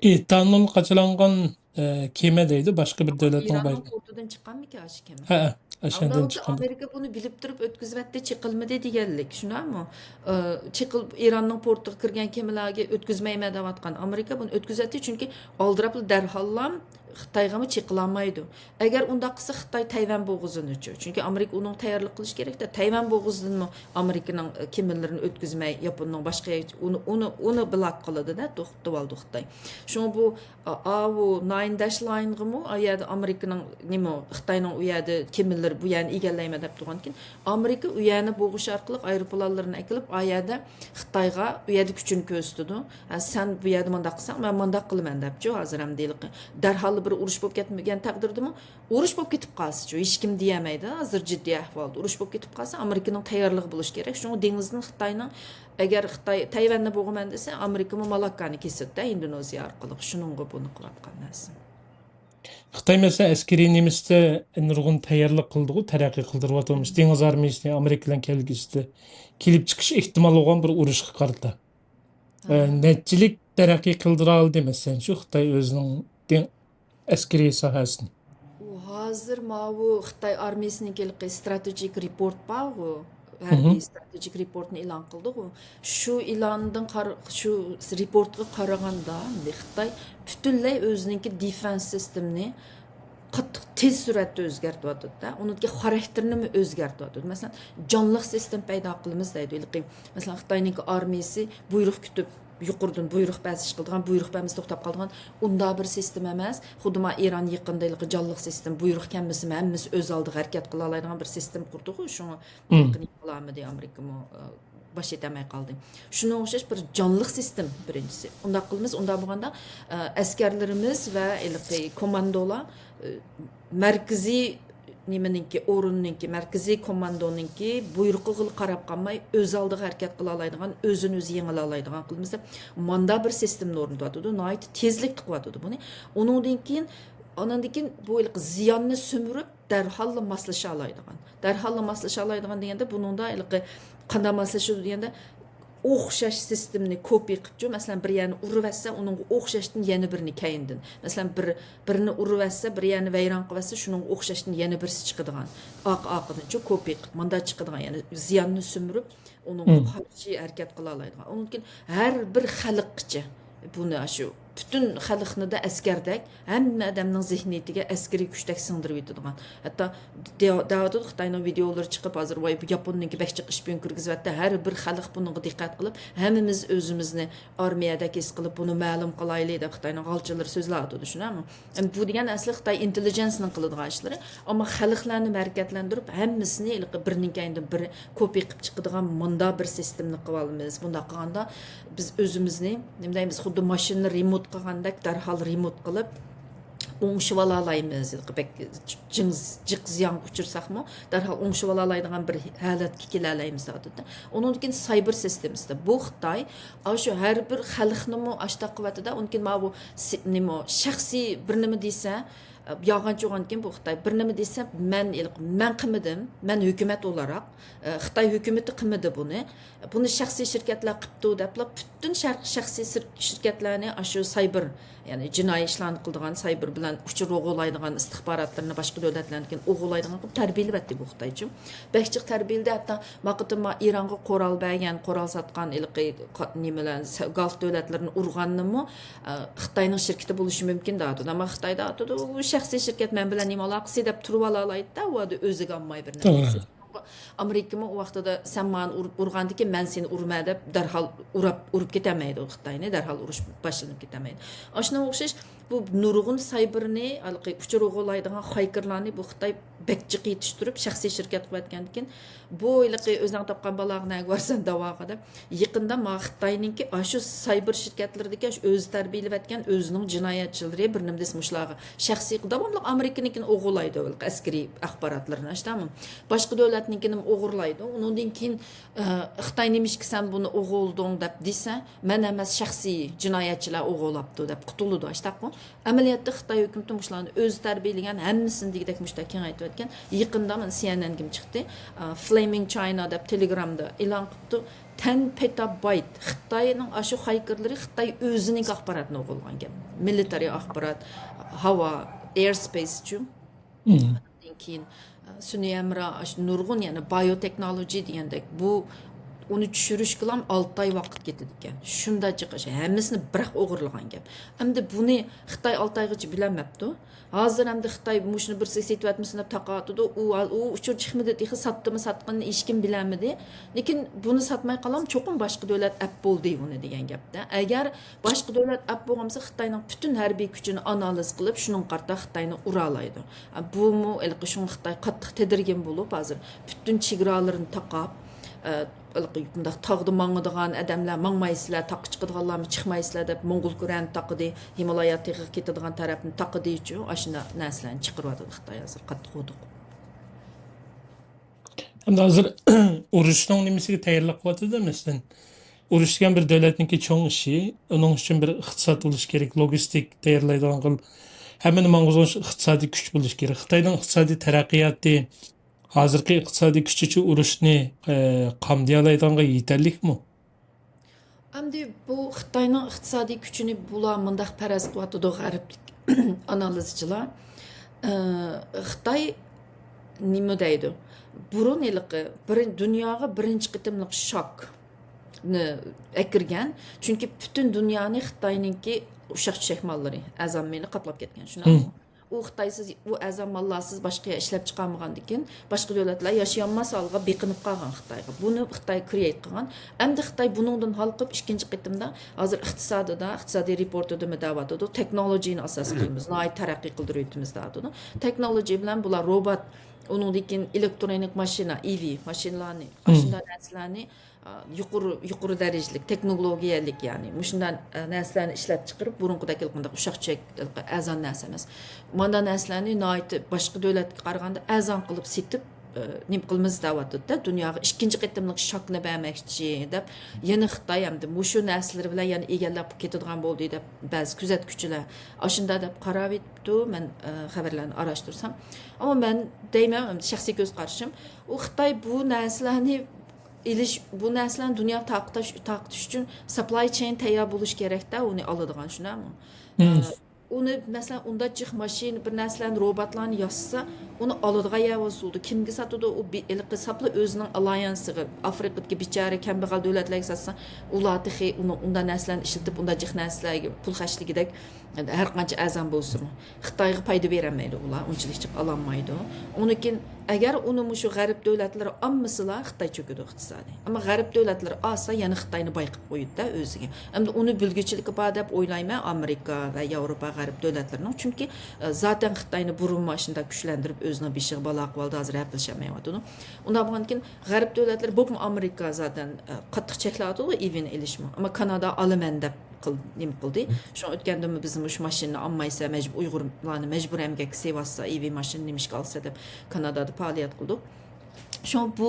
ئېتانول قاچىلانغان ئە، كېمە دەيدۇ، باشقا بىر دۆلەتنىڭ ئىراننىڭ بايرىقى. پورتىدىن چىققانمىكىن ئاشۇ كېمە؟ ھە، ئاشۇندىن ئاۋۋالدا چىققان. ئامېرىكا بۇنى بىلىپ تۇرۇپ ئۆتكۈزۈۋەتتى، چېقىلمىدى دېگەنلىك، شۇنداقمۇ؟ ئە، چېقىل، ئىراننىڭ پورتىغا كىرگەن كېمىلەرگە ئۆتكۈزمەيمەن دەۋاتقان ئامېرىكا بۇنى ئۆتكۈزەتتى، چۈنكى ئالدىراپلا دەرھاللام خىتايغىمۇ چېقىلالمايدۇ. ئەگەر ئۇنداق قىلسا، خىتاي تەيۋەن بوغۇزىنىچۇ؟ چۈنكى ئامېرىكا ئۇنىڭ تەييارلىق قىلىشى كېرەكتە. تەيۋەن بوغۇزىدىنمۇ ئامېرىكىنىڭ، ئە، كېمىلىرىنى ئۆتكۈزمەي، ياپوننىڭ باشقا يەر-، ئۇنى، ئۇنى، ئۇنى بلاك قىلىدۇ-دە، توختىتىۋالىدۇ خىتاي. شۇڭا بۇ، ئا-، ئاۋۇ نايىن داش لاينغىمۇ ئا يەردە ئامېرىكىنىڭ، نېمە، خىتاينىڭ ئۇ يەردە كېمىلىرى بۇ يەرنى ئىگىلەيمەن دەپ تۇرغانكىن، ئامېرىكا ئۇ يەرنى بوغۇش ئارقىلىق ئايروپىلانلىرىنى ئەكېلىپ، ئا يەردە خىتايغا ئۇ يەردە كۈچىنى كۆرسىتىدۇ. ھە، سەن بۇ يەردە مانداق قىلساڭ، مەن مانداق قىلىمەن دەپچۇ. ھازىر ھەمدىلىقى دەرھاللا بىر ئۇرۇش بولۇپ كەتمىگەن تەقدىردىمۇ، ئۇرۇش بولۇپ كېتىپ قالسىچۇ، ھېچكىم دېيەلمەيدۇ. ھازىر جىددىي ئەھۋالدا ئۇرۇش بولۇپ كېتىپ قالسا، ئامېرىكىنىڭ تەييارلىقى بولۇشى كېرەك. شۇڭا دېڭىزدىن خىتاينىڭ، ئەگەر خىتاي تەيۋەننى بوغىمەن دېسە، ئامېرىكىمۇ مالاككانى كېسىدۇ-دە، ئىندونېزىيە ئارقىلىق. شۇنىڭغا بۇنى قىلىۋاتقان نەرسە. خىتاي، مەسىلەن، ئەسكىرىي نېمىسىدە نۇرغۇن تەييارلىق قىلدىغۇ، تەرەققىي قىلدۇرۇۋاتىمىز. دېڭىز ئارمىيىسىنى ئامېرىكا بىلەن كەلگۈسىدە كېلىپ چىقىشى ئېھتىمال بولغان بىر ئۇرۇشقا قارىتا. ئە، نەچچىلىك تەرەققىي قىلدۇرالدى، مەسىلەن، شۇ خىتاي ئۆزىنىڭ دېڭ-، ئەسكىرىي ساھەسىنى؟ ئۇ ھازىر ماۋۇ خىتاي ئارمىيىسىنىڭكى ھېلىقى ستراتېگىك رېپورت بارغۇ، ھەربىي ستراتېگىك رېپورتنى ئېلان قىلدىغۇ. شۇ ئېلاندىن قار-، شۇ رېپورتقا قارىغاندا، خىتاي پۈتۈنلەي ئۆزىنىڭكى دېفېنس سىستېمىنى قاتتىق تېز سۈرئەتتە ئۆزگەرتىۋاتىدۇ-دە، ئۇنىڭكى خاراكتېرىنىمۇ ئۆزگەرتىۋاتىدۇ. مەسىلەن، جانلىق سىستېما پەيدا قىلىمىز دەيدۇ. ھېلىقى، مەسىلەن، خىتاينىڭكى ئارمىيىسى بۇيرۇق كۈتۈپ، يۇقىرىدىن بۇيرۇق بەرسە چىقىدىغان، بۇيرۇق بەرمىسە توختاپ قالىدىغان ئۇنداق بىر سىستېما ئەمەس. خۇددى ما ئىران يېقىندا ھېلىقى جانلىق سىستېما، بۇيرۇق كەلمىسىمۇ ھەممىسى ئۆز ئالدىغا ھەرىكەت قىلالايدىغان بىر سىستېما قۇردىغۇ. شۇڭا يېقىن قىلالمىدى ئامېرىكىمۇ، ئە، باش ئېتەلمەي قالدى. شۇنىڭغا ئوخشاش بىر جانلىق سىستېما بىرىنچىسى. ئۇنداق قىلىمىز، ئۇنداق بولغاندا، ئە، ئەسكەرلىرىمىز ۋە ھېلىقى كوماندولار، ئە، مەركىزىي نېمىنىڭكى، ئورۇننىڭكى، مەركىزىي كوماندونىڭكى بۇيرۇقىغىلا قاراپ قالماي، ئۆز ئالدىغا ھەرىكەت قىلالايدىغان، ئۆزىنى ئۆزى يېڭىلالايدىغان قىلىمىز دەپ، ماندا بىر سىستېمىنى ئورنىتىۋاتىدۇ. ناھايىتى تېزلىكتە قىلىۋاتىدۇ بۇنى. ئۇنىڭدىن كېيىن، ئانىڭدىن كېيىن بۇ ھېلىقى زىياننى سۈمۈرۈپ، دەرھاللا ماسلىشالايدىغان. دەرھاللا ماسلىشالايدىغان دېگەندە، بۇنىڭدا ھېلىقى قانداق ماسلىشىدۇ دېگەندە، ئوخشاش سىستېمىنى كوپىي قىپچۇ، مەسىلەن، بىر يەرنى ئۇرۇۋەتسە، ئۇنىڭغا ئوخشاشتىن يەنە بىرنى كەينىدىن. مەسىلەن، بىر، بىرنى ئۇرۇۋەتسە، بىر يەرنى ۋەيران قىلىۋەتسە، شۇنىڭغا ئوخشاشتىن يەنە بىرسى چىقىدىغان. ئارقا-ئارقىدىنچۇ كوپىي قىپ، ماندا چىقىدىغان، يەنى زىياننى سۈمۈرۈپ، ئۇنىڭغا قارشى ھەرىكەت قىلالايدىغان. ئۇنىڭدىن كېيىن ھەر بىر خەلققىچە بۇنى، شۇ پۈتۈن خەلقنىدە ئەسكەردەك، ھەممە ئادەمنىڭ زېھنىيىتىگە ئەسكىرىي كۈچتەك سىڭدۈرۈۋېتىدىغان. ھەتتا دە-، دەۋاتىدۇ، خىتاينىڭ ۋىدىيولىرى چىقىپ، ھازىر ۋاي، بۇ ياپوننىڭكى بەك جىق ئىش بۈيۈم كىرگۈزۈۋەتتى، ھەر بىر خەلق بۇنىڭغا دىققەت قىلىپ، ھەممىمىز ئۆزىمىزنى ئارمىيەدەك ھېس قىلىپ، بۇنى مەلۇم قىلايلى دەپ خىتاينىڭ غالچىلىرى سۆزلەۋاتىدۇ، شۇنداقمۇ؟ ئەمدى بۇ دېگەن ئەسلى خىتاي ئىنتېللىجېنسنىڭ قىلىدىغان ئىشلىرى. ئەمما خەلقلەرنى ھەرىكەتلەندۈرۈپ، ھەممىسىنى ھېلىقى بىرىنىڭ كەينىدىن بىر كوپىي قىلىپ چىقىدىغان مۇنداق بىر سىستېمىنى قىلىۋالىمىز. بۇنداق قىلغاندا بىز ئۆزىمىزنى، نېمە دەيمىز، خۇددى ماشىنىنى رېمونت قىلغاندەك دەرھال رېمونت قىلىپ، ئوڭشىۋالالايمىز. بەك جىڭ-، جىق زىيانغا ئۇچرىساقمۇ، دەرھال ئوڭشىۋالالايدىغان بىر ھالەتكە كېلەلەيمىز، ئادەتتە. ئۇنىڭدىن كېيىن سايبېر سىستېمىسىدا. بۇ خىتاي ئاشۇ ھەر بىر خەلقنىمۇ ئاشتاق قىلىۋاتىدۇ. ئۇنىڭدىن كېيىن ماۋۇ سى-، نېمە، شەخسىي بىر نېمە دېسە، يالغان چوغاندىن كېيىن بۇ خىتاي بىر نېمە دېسە، مەن ئېلىق-، مەن قىلمىدىم، مەن ھۆكۈمەت ئولاراق، ئە، خىتاي ھۆكۈمىتى قىلمىدى بۇنى. بۇنى شەخسىي شىركەتلەر قىپتۇ دەپلا پۈتۈن شەرق-، شەخسىي سىر-، شىركەتلەرنى ئاشۇ سايبېر، يەنى جىنايى ئىشلارنى قىلىدىغان، سايبېر بىلەن ئۇچۇر ئوغرىلايدىغان، ئىستىخباراتلىرىنى باشقا دۆلەتلەردىن كېيىن ئوغرىلايدىغان قىلىپ تەربىيەلىۋەتتى بۇ خىتايچۇ. بەك جىق تەربىيەلىدى، ھەتتا ما قېتىم ما ئىرانغا قورال بەرگەن، قورال ساتقان ھېلىقى قا-، نېمىلەر، سە-، گالف دۆلەتلىرىنى ئۇرغاننىمۇ، ئە، خىتاينىڭ شىركىتى بولۇشى مۇمكىن دەۋاتىدۇ. ئەمما خىتاي دەۋاتىدۇ، ئۇ شەخسىي شىركەت، مەن بىلەن نېمە ئالاقىسى دەپ تۇرۇۋالالايدۇ-دە، ئۇ يەردە ئۆزىگە ئالماي بىر نەرسە. ئامېرىكىمۇ ئۇ ۋاقتىدا سەن ماڭا ئۇر-، ئۇرغاندىكىن مەن سېنى ئۇرىمەن دەپ دەرھال ئۇرۇپ، ئۇرۇپ كېتەلمەيدۇ خىتاينى، دەرھال ئۇرۇش باشلىنىپ كېتەلمەيدۇ. ئاشۇنىڭغا ئوخشاش بۇ نۇرغۇن سايبېرنى، ھېلىقى ئۇچۇر ئوغرىلايدىغان خاكېرلارنى بۇ خىتاي بەك جىق يېتىشتۈرۈپ، شەخسىي شىركەت قىلىۋەتكەندىكىن، بۇ ھېلىقى ئۆزۈڭ تاپقان بالاڭغا نەگە بارساڭ داۋاغا دەپ، يېقىندا ما خىتاينىڭكى ئاشۇ سايبېر شىركەتلىرىدىكى ئاشۇ ئۆزى تەربىيەلىۋەتكەن ئۆزىنىڭ جىنايەتچىلىرى بىر نېمە دېسە مۇشۇلارغا شەخسىي داۋاملىق ئامېرىكىنىڭكىنى ئوغرىلايدۇ، ھېلىقى ئەسكىرىي ئاخباراتلىرىنى، ئاشتامۇ باشقا دۆلەت دۆلەتنىڭكىنىمۇ ئوغرىلايدۇ. ئۇنىڭدىن كېيىن، ئە، خىتاي نېمىشقا سەن بۇنى ئوغرىلىدىڭ دەپ دېسە، مەن ئەمەس، شەخسىي جىنايەتچىلەر ئوغرىلاپتۇ دەپ قۇتۇلىدۇ، ئاشتاققۇ. ئەمەلىيەتتە خىتاي ھۆكۈمىتى مۇشۇلارنى ئۆزى تەربىيەلىگەن، ھەممىسىنى دېگۈدەك مۇشۇنداق كېڭەيتىۋەتكەن. يېقىندا مانا سىئېنئېنگىمۇ چىقتى. ئە، Flaming China دەپ تېلېگرامدا ئېلان قىپتۇ. تەن پېتابايت خىتاينىڭ ئاشۇ خاكېرلىرى خىتاي ئۆزىنىڭكى ئاخباراتىنى ئوغرىلىغان گەپ. مىلىتارىي ئاخبارات، ھاۋا، ئېيرسپېيسچۇ. ئاندىن كېيىن، ئە، سۈنئىي ھەمراھ، ئاشۇ نۇرغۇن يەنە بايوتېخنولوگىيە دېگەندەك، بۇ ئۇنى چۈشۈرۈشكىلام ئالتە ئاي ۋاقىت كېتىدىكەن. شۇنداق جىق ئىش، ھەممىسىنى بىراق ئوغرىلىغان گەپ. ئەمدى بۇنى خىتاي ئالتە ئايغىچە بىلەلمەپتۇ. ھازىر ئەمدى خىتاي مۇشۇنى بىرسىگە سېتىۋەتمىسۇن دەپ تاقاۋاتىدۇ. ئۇ، ئۇ ئۇچۇر چىقمىدى، تېخى ساتتىمۇ ساتقىنىنى ھېچكىم بىلەلمىدى. لېكىن بۇنى ساتماي قالام، چوقۇم باشقا دۆلەت ئەپ بولدى ئۇنى دېگەن گەپتە. ئەگەر باشقا دۆلەت ئەپ بولغانمىسا، خىتاينىڭ پۈتۈن ھەربىي كۈچىنى ئانالىز قىلىپ، شۇنىڭغا قارىتا خىتاينى ئۇرالايدۇ. بۇمۇ ھېلىقى شۇڭا خىتاي قاتتىق تېدىرگىن بولۇپ، ھازىر پۈتۈن چېگرالىرىنى تاقاپ، ئە، ھېلىقى بۇنداق تاغدا ماڭىدىغان ئادەملەر ماڭمايسىلەر، تاغقا چىقىدىغانلارمۇ چىقمايسىلەر دەپ، موڭغۇل كۆرەنى تاقىدى، ھىمالايا تېغىغا كېتىدىغان تەرەپنى تاقىدىچۇ، ئاشۇنداق نەرسىلەرنى چىقىرىۋاتىدۇ خىتاي ھازىر قاتتىق ھودۇقۇپ. ئەمدى ھازىر ئۇرۇشنىڭ نېمىسىگە تەييارلىق قىلىۋاتىدۇ، مەسىلەن، ئۇرۇش دېگەن بىر دۆلەتنىڭكى چوڭ ئىشى، ئۇنىڭ ئۈچۈن بىر ئىقتىساد بولۇشى كېرەك، لوگىستىك تەييارلايدىغان خىل، ھەممىنى ماڭغۇزغۇچ ئىقتىسادىي كۈچ بولۇشى كېرەك. خىتاينىڭ ئىقتىسادىي تەرەققىياتى، ھازىرقى ئىقتىسادىي كۈچىچە ئۇرۇشنى، ئە، قامدىيالايدىغانغا يېتەرلىكمۇ؟ ئەمدى بۇ خىتاينىڭ ئىقتىسادىي كۈچىنى بۇلار مۇنداق پەرەز قىلىۋاتىدۇ، غەربلىك ئانالىزچىلار. ئە، خىتاي نېمە دەيدۇ؟ بۇرۇن ھېلىقى بىرىن-، دۇنياغا بىرىنچى قېتىملىق شوكنى ئەكىرگەن. چۈنكى پۈتۈن دۇنيانى خىتاينىڭكى ئۇششاق چۈشەك ماللىرى، ئەزان مېلى قاپلاپ كەتكەن، شۇنداقمۇ؟ ئۇ خىتايسىز، ئۇ ئەزان ماللارسىز باشقا يەر ئىشلەپ چىقارمىغاندىكىن، باشقا دۆلەتلەر ياشىيالماس ھالغا بېقىنىپ قالغان خىتايغا. بۇنى خىتاي كرېئېيت قىلغان. ئەمدى خىتاي بۇنىڭدىن ھالقىپ، ئىككىنچى قېتىمدا ھازىر ئىقتىسادىدا، ئىقتىسادىي رېپورتىدىمۇ دەۋاتىدۇ، تېخنولوگىيىنى ئاساس قىلىمىز، ناھايىتى تەرەققىي قىلدۇرۇۋېتىمىز دەۋاتىدۇ. تېخنولوگىيە بىلەن بۇلار روبوت، ئۇنىڭدىن كېيىن ئېلېكترونىك ماشىنا، ئىۋى ماشىنىلارنى، ئاشۇنداق نەرسىلەرنى، ئا، يۇقىرى، يۇقىرى دەرىجىلىك تېخنولوگىيەلىك، يەنى مۇشۇنداق، ئە، نەرسىلەرنى ئىشلەپ چىقىرىپ، بۇرۇنقىدەك ھېلىقى ئۇششاق چۈشەك، ھېلىقى ئەرزان نەرسە ئەمەس. مانداق نەرسىلەرنى ناھايىتى باشقا دۆلەتكە قارىغاندا ئەرزان قىلىپ سېتىپ، ئە، نېمە قىلىمىز دەۋاتىدۇ-دە، دۇنياغا ئىككىنچى قېتىملىق شوكنى بەرمەكچى دەپ، يەنە خىتاي ئەمدى مۇشۇ نەرسىلىرى بىلەن يەنە ئىگىلەپ كېتىدىغان بولدى دەپ بەزى كۆزەتكۈچىلەر ئاشۇنداق دەپ قاراۋېتىپتۇ. مەن، ئە، خەۋەرلەرنى ئاراشتۇرسام. ئەمما مەن دەيمەن، ئەمدى شەخسىي كۆز قارىشىم، ئۇ خىتاي بۇ نەرسىلەرنى ئېلىش، بۇ نەرسىلەرنى دۇنياغا تارقىتىش، تارقىتىش ئۈچۈن ساپلاي چېين تەييار بولۇشى كېرەكتە، ئۇنى ئالىدىغان، شۇنداقمۇ؟ ئە، ئۇنى، مەسىلەن، ئۇنداق جىق ماشىنا، بىر نەرسىلەرنى، روبوتلارنى ياسىسا، ئۇنى ئالىدىغان يەر بولسا بولىدۇ. كىمگە ساتىدۇ؟ ئۇ بى-، ھېلىقى ساپلا ئۆزىنىڭ ئالايانسىغا، ئافرىقىدىكى بىچارە كەمبەغەل دۆلەتلەرگە ساتسا، ئۇلار تېخى ئۇنى، ئۇنداق نەرسىلەرنى ئىشلىتىپ، ئۇنداق جىق نەرسىلەرگە پۇل خەجلىگۈدەك، ھەر قانچە ئەرزان بولسىمۇ، خىتايغا پايدا بېرەلمەيدۇ ئۇلار، ئۇنچىلىك جىق ئالالمايدۇ. ئۇنىڭ كېيىن، ئەگەر ئۇنى مۇشۇ غەرب دۆلەتلىرى ئالمىسىلا، خىتاي چۆكىدۇ ئىقتىسادى. ئەمما غەرب دۆلەتلىرى ئالسا، يەنە خىتاينى بايقىپ قويىدۇ-دە ئۆزىگە. ئەمدى ئۇنى بىلگۈچىلىكى بار دەپ ئويلايمەن ئامېرىكا ۋە ياۋروپا، غەرب دۆلەتلىرىنىڭ. چۈنكى، ئە، زاتەن خىتاينى بۇرۇنمۇ ئاشۇنداق كۈچلەندۈرۈپ، ئۆزىنىڭ بېشىغا بالا قىلىۋالدى، ھازىر ھەپىلىشەلمەيۋاتىدۇ. ئۇنداق بولغاندىكىن، غەرب دۆلەتلىرى، بولۇپمۇ ئامېرىكا زاتەن، ئە، قاتتىق چەكلەۋاتىدۇ ئىۋىنى ئېلىشمۇ. ئەمما كانادا ئالىمەن دەپ قىل-، نېمە قىلدى. شۇڭا ئۆتكەندىمۇ بىزمۇ شۇ ماشىنىنى ئالمايسا، مەجبۇر، ئۇيغۇرلارنى مەجبۇرىي ئەمگەككە سېلىۋاتسا، ئىۋى ماشىنا نېمىشقا ئالسا دەپ كانادادا پائالىيەت قىلدۇق. شۇڭا بۇ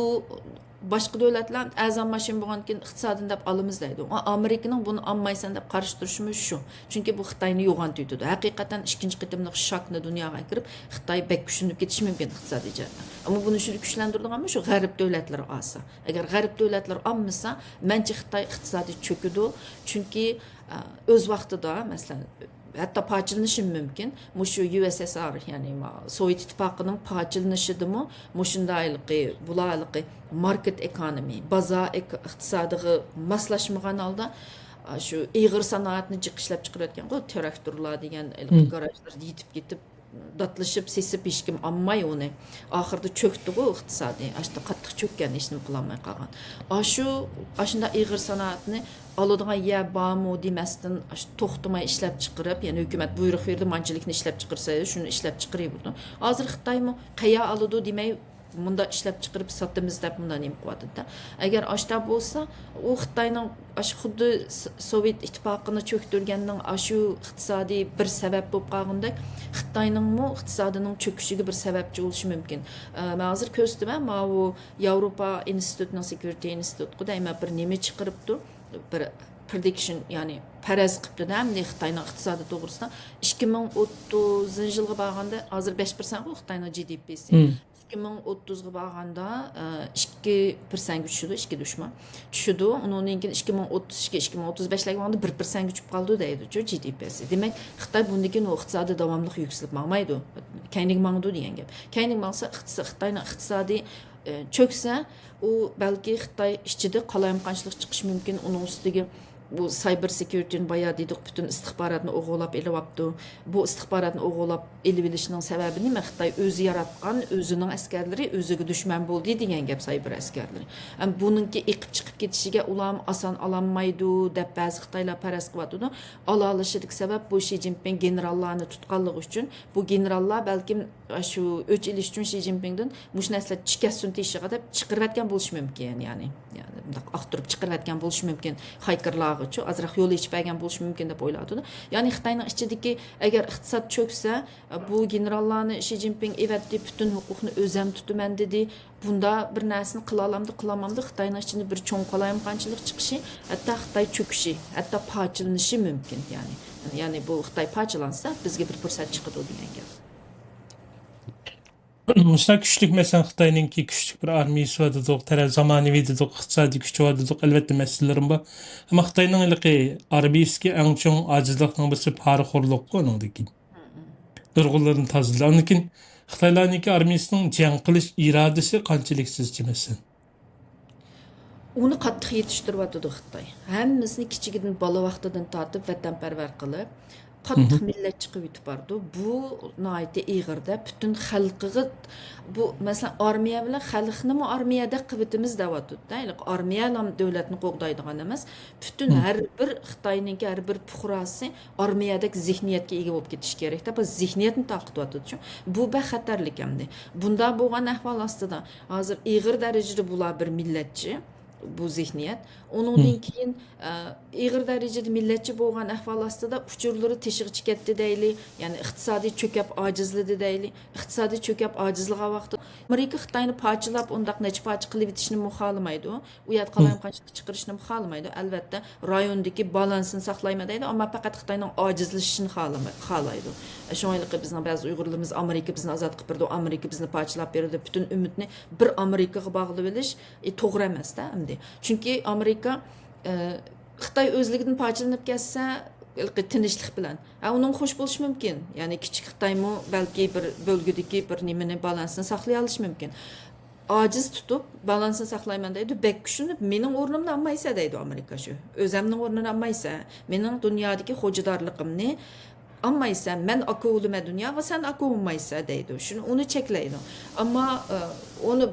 باشقا دۆلەتلەر ئەرزان ماشىنا بولغاندىكىن ئىقتىسادىنى دەپ ئالىمىز دەيدۇ. ئا-، ئامېرىكىنىڭ بۇنى ئالمايسەن دەپ قارشى تۇرۇشىمۇ شۇ. چۈنكى بۇ خىتاينى يوغان تۈيتىدۇ. ھەقىقەتەن ئىككىنچى قېتىملىق شاكنى دۇنياغا ئەكىرىپ، خىتاي بەك كۈچلىنىپ كېتىشى مۇمكىن ئىقتىسادىي جەھەتتىن. ئەمما بۇنى شۇ كۈچلەندۈرىدىغانمۇ شۇ غەرب دۆلەتلىرى ئالسا. ئەگەر غەرب دۆلەتلىرى ئالمىسا، مەنچە خىتاي ئىقتىسادى چۆكىدۇ. چۈنكى، ئە، ئۆز ۋاقتىدا، مەسىلەن، ھەتتا پارچىلىنىشى مۇمكىن. مۇشۇ يۇ ئېس ئېس ئار، يەنى ما-، سوۋېت ئىتتىپاقىنىڭ پارچىلىنىشىدىمۇ مۇشۇنداق ھېلىقى، بۇلار ھېلىقى ماركېت ئېكونومى، بازار ئېك-، ئىقتىسادىغا ماسلاشمىغان ھالدا، ئا، شۇ ئېغىر سانائەتنى جىق ئىشلەپ چىقىرىۋەتكەنغۇ، تىراكتورلار دېگەن ھېلىقى گاراژلار يېتىپ كېتىپ، داتلىشىپ، سېسىپ، ھېچكىم ئالماي ئۇنى. ئاخىرىدا چۆكتىغۇ ئىقتىسادى. ئاشتا قاتتىق چۆككەن، ھېچنېمە قىلالماي قالغان. ئاشۇ، ئاشۇنداق ئېغىر سانائەتنى ئالىدىغان يەر بارمۇ دېمەستىن، ئاشتا توختىماي ئىشلەپ چىقىرىپ، يەنى ھۆكۈمەت بۇيرۇق بېرىدۇ، مانچىلىكنى ئىشلەپ چىقىرسا، شۇنى ئىشلەپ چىقىرىۋېرىدۇ. ھازىر خىتايمۇ قەيەر ئالىدۇ دېمەي، مۇنداق ئىشلەپچىقىرىپ ساتىمىز دەپ مۇنداق نېمە قىلىۋاتىدۇ-دە. ئەگەر ئاشۇنداق بولسا، ئۇ خىتاينىڭ ئاشۇ خۇددى س-، سوۋېت ئىتتىپاقىنى چۆكتۈرگەننىڭ ئاشۇ ئىقتىسادىي بىر سەۋەب بولۇپ قالغىنىدەك، خىتاينىڭمۇ ئىقتىسادىنىڭ چۆكۈشىگە بىر سەۋەبچى بولۇشى مۇمكىن. ئە، مەن ھازىر كۆرسىتىمەن، ماۋۇ ياۋروپا ئىنستىتۇتىنىڭ، سېكيۇرىتى ئىنستىتۇتقۇ دەيمەن، بىر نېمە چىقىرىپتۇ، بىر پرېدىكشن، يەنى پەرەز قىپتۇ-دە، ئەمدى خىتاينىڭ ئىقتىسادى توغرىسىدا. ئىككى مىڭ ئوتتۇزىنچى يىلغا بارغاندا، ھازىر بەش پىرسەنتقۇ خىتاينىڭ جى دى پىسى. مم. ئىككى مىڭ ئوتتۇزغا بارغاندا، ئە، ئىككى پىرسەنتكە چۈشىدۇ، ئىككى دۇشما چۈشىدۇ. ئۇنىڭدىن كېيىن ئىككى مىڭ ئوتتۇز ئىككى، ئىككى مىڭ ئوتتۇز بەشلەرگە بارغاندا بىر پىرسەنتكە چۈشۈپ قالىدۇ دەيدۇچۇ، جى دى پىسى. دېمەك، خىتاي بۇندىن كېيىن ئۇ ئىقتىسادى داۋاملىق يۈكسىلىپ ماڭمايدۇ. كەينىگە ماڭىدۇ دېگەن گەپ. كەينىگە ماڭسا، ئىقتىسا-، خىتاينىڭ ئىقتىسادى ئە، چۆكسە، ئۇ بەلكى خىتاي ئىچىدە قالايمىقانچىلىق چىقىشى مۇمكىن. ئۇنىڭ ئۈستىگە بۇ سايبېر سېكيۇرىتىنى بايا دېدۇق، پۈتۈن ئىستىخباراتنى ئوغرىلاپ ئېلىۋاپتۇ. بۇ ئىستىخباراتنى ئوغرىلاپ ئېلىۋېلىشنىڭ سەۋەبى نېمە؟ خىتاي ئۆزى ياراتقان، ئۆزىنىڭ ئەسكەرلىرى ئۆزىگە دۈشمەن بولدى دېگەن گەپ سايبېر ئەسكەرلىرى. ئەم، بۇنىڭكى ئېقىپ چىقىپ كېتىشىگە ئۇلارمۇ ئاسان ئالالمايدۇ دەپ بەزى خىتايلار پەرەز قىلىۋاتىدۇ. ئالالىشىدىكى سەۋەب بۇ شى جىنپىڭ گېنېراللارنى تۇتقانلىقى ئۈچۈن، بۇ گېنېراللار بەلكىم شۇ ئۆچ ئېلىش ئۈچۈن شى جىنپىڭدىن مۇشۇ نەرسىلەر چىكەتسۇن تېشىغا دەپ چىقىرىۋەتكەن بولۇشى مۇمكىن، يەنى، يەنى مۇنداق ئاختۇرۇپ چىقىرىۋەتكەن بولۇشى مۇمكىن، خايكېرلارغىچۇ ئازراق يول ئېچىپ بەرگەن بولۇشى مۇمكىن دەپ ئويلاۋاتىدۇ. يەنى خىتاينىڭ ئىچىدىكى ئەگەر ئىقتىساد چۆكسە، بۇ گېنېراللارنى شى جىنپىڭ ئېۋەتتى، پۈتۈن ھوقۇقنى ئۆزەم تۇتىمەن دېدى. بۇنداق بىر نەرسىنى قىلالامدۇ، قىلالمامدۇ، خىتاينىڭ ئىچىدە بىر چوڭ قالايمىقانچىلىق چىقىشى، ھەتتا خىتاي چۆكۈشى، ھەتتا پارچىلىنىشى مۇمكىن. يەنى، يەنى بۇ خىتاي پارچىلانسا، بىزگە بىر پۇرسەت چىقىدۇ دېگەن گەپ. مۇشۇنداق كۈچلۈك، مەسىلەن، خىتاينىڭكى كۈچلۈك بىر ئارمىيىسى بار دېدۇق، تەرە-، زامانىۋى دېدۇق، ئىقتىسادىي كۈچى بار دېدۇق، ئەلۋەتتە مەسىلىلىرىمۇ بار. ئەمما خىتاينىڭ ھېلىقى ئارمىيىسىدىكى ئەڭ چوڭ ئاجىزلىقنىڭ بىرسى پارىخورلۇققۇ، ئۇنىڭدىكى نۇرغۇنلىرىنى تازىلاش. ئاندىن كېيىن خىتايلارنىڭكى ئارمىيىسىنىڭ جەڭ قىلىش ئىرادىسى قانچىلىك سىزچە، مەسىلەن؟ ئۇنى قاتتىق يېتىشتۈرۈۋاتىدۇ خىتاي. ھەممىسىنى كىچىكىدىن، بالا ۋاقتىدىن تارتىپ ۋەتەنپەرۋەر قىلىپ، قاتتىق مىللەتچى قىلىۋېتىپ بارىدۇ. بۇ ناھايىتى ئېغىر-دە، پۈتۈن خەلقىگە بۇ، مەسىلەن، ئارمىيە بىلەن خەلقنىمۇ ئارمىيەدەك قىلىۋېتىمىز دەۋاتىدۇ-دە. ھېلىقى ئارمىيەلا دۆلەتنى قوغدايدىغان ئەمەس، پۈتۈن ھەر بىر خىتاينىڭكى ھەر بىر پۇقراسى ئارمىيەدەك زېھنىيەتكە ئىگە بولۇپ كېتىشى كېرەك-دە. بۇ زېھنىيەتنى تارقىتىۋاتىدۇ. بۇ بەك خەتەرلىك ئەمدى. بۇنداق بولغان ئەھۋال ئاستىدا، ھازىر ئېغىر دەرىجىدە بۇلار بىر مىللەتچى، بۇ زېھنىيەت. ئۇنىڭدىن كېيىن، ئە، ئېغىر دەرىجىدە مىللەتچى بولغان ئەھۋال ئاستىدا ئۇچۇرلىرى تېشىغا چىكەتتى دەيلى، يەنى ئىقتىسادىي چۆكەپ ئاجىزلىدى دەيلى. ئىقتىسادىي چۆكەپ ئاجىزلىغان ۋاقىتتا ئامېرىكا خىتاينى پارچىلاپ ئۇنداق نەچچە پارچە قىلىۋېتىشنىمۇ خالىمايدۇ. ئۇ يەردە قالايمىقانچىلىق چىقىرىشنىمۇ خالىمايدۇ. ئەلۋەتتە، رايوندىكى بالانسنى ساقلايمەن دەيدۇ، ئەمما پەقەت خىتاينىڭ ئاجىزلىشىشىنى خالىما-، خالايدۇ. شۇڭا ھېلىقى بىزنىڭ بەزى ئۇيغۇرلىرىمىز ئامېرىكا بىزنى ئازاد قىلىپ بېرىدۇ، ئامېرىكا بىزنى پارچىلاپ بېرىدۇ، پۈتۈن ئۈمىدنى بىر ئامېرىكىغا باغلىۋېلىش، ئى، توغرا ئەمەس-دە ئەمدى. چۈنكى ئامېرىكا، ئى، خىتاي ئۆزلۈكىدىن پارچىلىنىپ كەتسە، ھېلىقى تىنچلىق بىلەن، ھە، ئۇنىڭغا خوش بولۇشى مۇمكىن. يەنى كىچىك خىتايمۇ بەلكى بىر بۆلگىدىكى بىر نېمىنى، بالانسنى ساقلىيالىشى مۇمكىن. ئاجىز تۇتۇپ، بالانسنى ساقلايمەن دەيدۇ، بەك كۈچلىنىپ، مېنىڭ ئورنۇمنى ئالمايسەن دەيدۇ ئامېرىكا شۇ. ئۆزەمنىڭ ئورنىنى ئالمايسەن، مېنىڭ دۇنيادىكى خوجىدارلىقىمنى ئالمايسەن، مەن ئاكا بولىمەن دۇنياغا، سەن ئاكا بولمايسەن دەيدۇ. شۇنى، ئۇنى چەكلەيدۇ. ئەمما، ئە، ئۇنى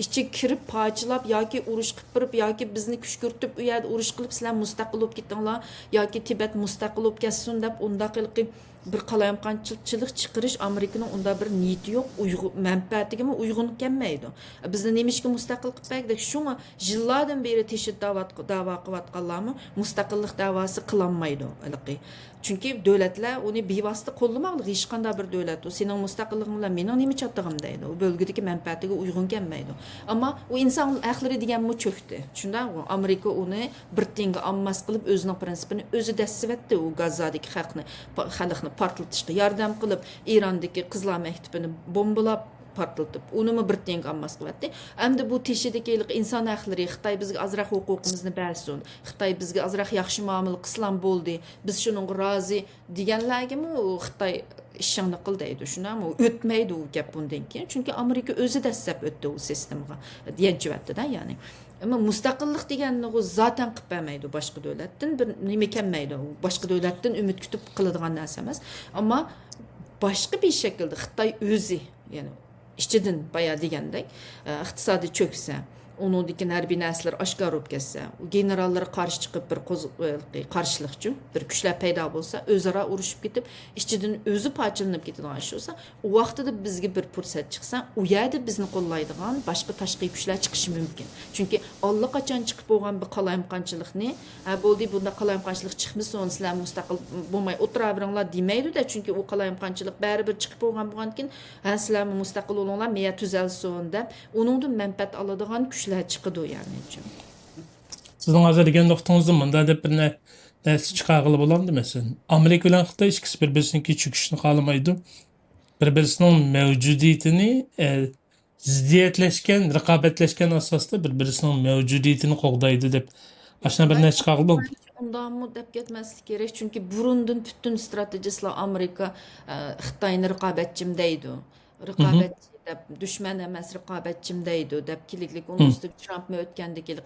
ئىچىگە كىرىپ پارچىلاپ ياكى ئۇرۇش قىلىپ بېرىپ ياكى بىزنى كۈشكۈرتۈپ، ئۇ يەردە ئۇرۇش قىلىپ، سىلەر مۇستەقىل بولۇپ كېتىڭلار ياكى تىبەت مۇستەقىل بولۇپ كەتسۇن دەپ ئۇنداق ھېلىقى بىر قالايمىقانچىلىق چىقىرىش ئامېرىكىنىڭ ئۇنداق بىر نىيىتى يوق، ئۇيغۇ-، مەنپەئەتىگىمۇ ئۇيغۇن كەلمەيدۇ. بىزنى نېمىشقا مۇستەقىل قىلىپ بەرگۈدەك؟ شۇڭا يىللاردىن بېرى تېشىدا داۋا، داۋا قىلىۋاتقانلارمۇ مۇستەقىللىق داۋاسى قىلالمايدۇ ھېلىقى. چۈنكى دۆلەتلەر ئۇنى بىۋاسىتە قوللىماقلىق، ھېچقانداق بىر دۆلەت، ئۇ سېنىڭ مۇستەقىللىقىڭ بىلەن مېنىڭ نېمە چاتىقىم دەيدۇ. ئۇ بۆلگىدىكى مەنپەئەتىگە ئۇيغۇن كەلمەيدۇ. ئەمما ئۇ ئىنسان ھەقلىرى دېگەنمۇ چۆكتى. شۇنداقمۇ؟ ئامېرىكا ئۇنى بىر تىيىنغا ئالماس قىلىپ، ئۆزىنىڭ پرىنسىپىنى ئۆزى دەسسىۋەتتى، ئۇ گازادىكى خەقنى، پا-، خەلقنى پارتلىتىشقا ياردەم قىلىپ، ئىراندىكى قىزلار مەكتىپىنى بومبىلاپ پارتلىتىپ، ئۇنىمۇ بىر تىيىنغا ئالماس قىلىۋەتتى. ئەمدى بۇ تېشىدىكى ھېلىقى ئىنسان ھەقلىرى، خىتاي بىزگە ئازراق ھوقۇقىمىزنى بەرسۇن، خىتاي بىزگە ئازراق ياخشى مۇئامىلە قىلسىلا بولدى، بىز شۇنىڭغا رازى دېگەنلەرگىمۇ خىتاي ئىشىڭنى قىل دەيدۇ. شۇنداقمۇ؟ ئۆتمەيدۇ ئۇ گەپ بۇندىن كېيىن. چۈنكى ئامېرىكا ئۆزى دەسسەپ ئۆتتى ئۇ سىستېمىغا، يەنچۈۋەتتى-دە، يەنى. ئەمما مۇستەقىللىق دېگەننىغۇ زاتەن قىلىپ بەرمەيدۇ باشقا دۆلەتتىن، بىر نېمە كەلمەيدۇ. باشقا دۆلەتتىن ئۈمىد كۈتۈپ قىلىدىغان نەرسە ئەمەس. ئەمما باشقا بىر شەكىلدە خىتاي ئۆزى، يەنى ئىچىدىن بايا دېگەندەك، ئە، ئىقتىسادى چۆكسە، ئۇنىڭدىن كېيىن ھەربىي نەرسىلەر ئاشكارا بولۇپ كەتسە، ئۇ گېنېراللىرى قارشى چىقىپ بىر قوز-، قارشىلىقچۇ بىر كۈچلەر پەيدا بولسا، ئۆزئارا ئۇرۇشۇپ كېتىپ، ئىچىدىن ئۆزى پارچىلىنىپ كېتىدىغان ئىش بولسا، ئۇ ۋاقتىدا بىزگە بىر پۇرسەت چىقسا، ئۇ يەردە بىزنى قوللايدىغان باشقا تاشقى كۈچلەر چىقىشى مۇمكىن. چۈنكى ئاللىقاچان چىقىپ بولغان بىر قالايمىقانچىلىقنى، ھە، بولدى، بۇنداق قالايمىقانچىلىق چىقمىسۇن، سىلەر مۇستەقىل بولماي ئولتۇرۇۋېرىڭلار دېمەيدۇ-دە، چۈنكى ئۇ قالايمىقانچىلىق بەرىبىر چىقىپ بولغان بولغاندىكىن، ھە، سىلەرمۇ مۇستەقىل بولۇڭلار، مەيە تۈزەلسۇن دەپ، ئۇنىڭدىن مەنپەئەت ئالىدىغان كۈچلەر چىقىدۇ، يەنى. سىزنىڭ ھازىر دېگەن نۇقتىڭىزدىن مۇنداق دەپ بىر نە-، نەرسە چىقارغىلى بولامدۇ؟ مەسىلەن، ئامېرىكا بىلەن خىتاي ئىككىسى بىر-، بىرسىنىڭكى چۆكۈشىنى خالىمايدۇ. بىر-، بىرسىنىڭ مەۋجۇدىيىتىنى، ئە، زىددىيەتلەشكەن، رىقابەتلەشكەن ئاساستا بىر-، بىرسىنىڭ مەۋجۇدىيىتىنى قوغدايدۇ دەپ، ئاشۇنداق بىر نەرسە چىقارغىلى بولامدۇ؟ ئۇنداقمۇ دەپ كەتمەسلىك كېرەك، چۈنكى بۇرۇندىن پۈتۈن ستراتېگىستلار ئامېرىكا، ئە، خىتاينى رىقابەتچىم دەيدۇ. رىقابەتچى دەپ، دۈشمەن ئەمەس، رىقابەتچىم دەيدۇ دەپ كېلىكلىك. ئۇنىڭ ئۈستىگە ترامپمۇ ئۆتكەندىكى،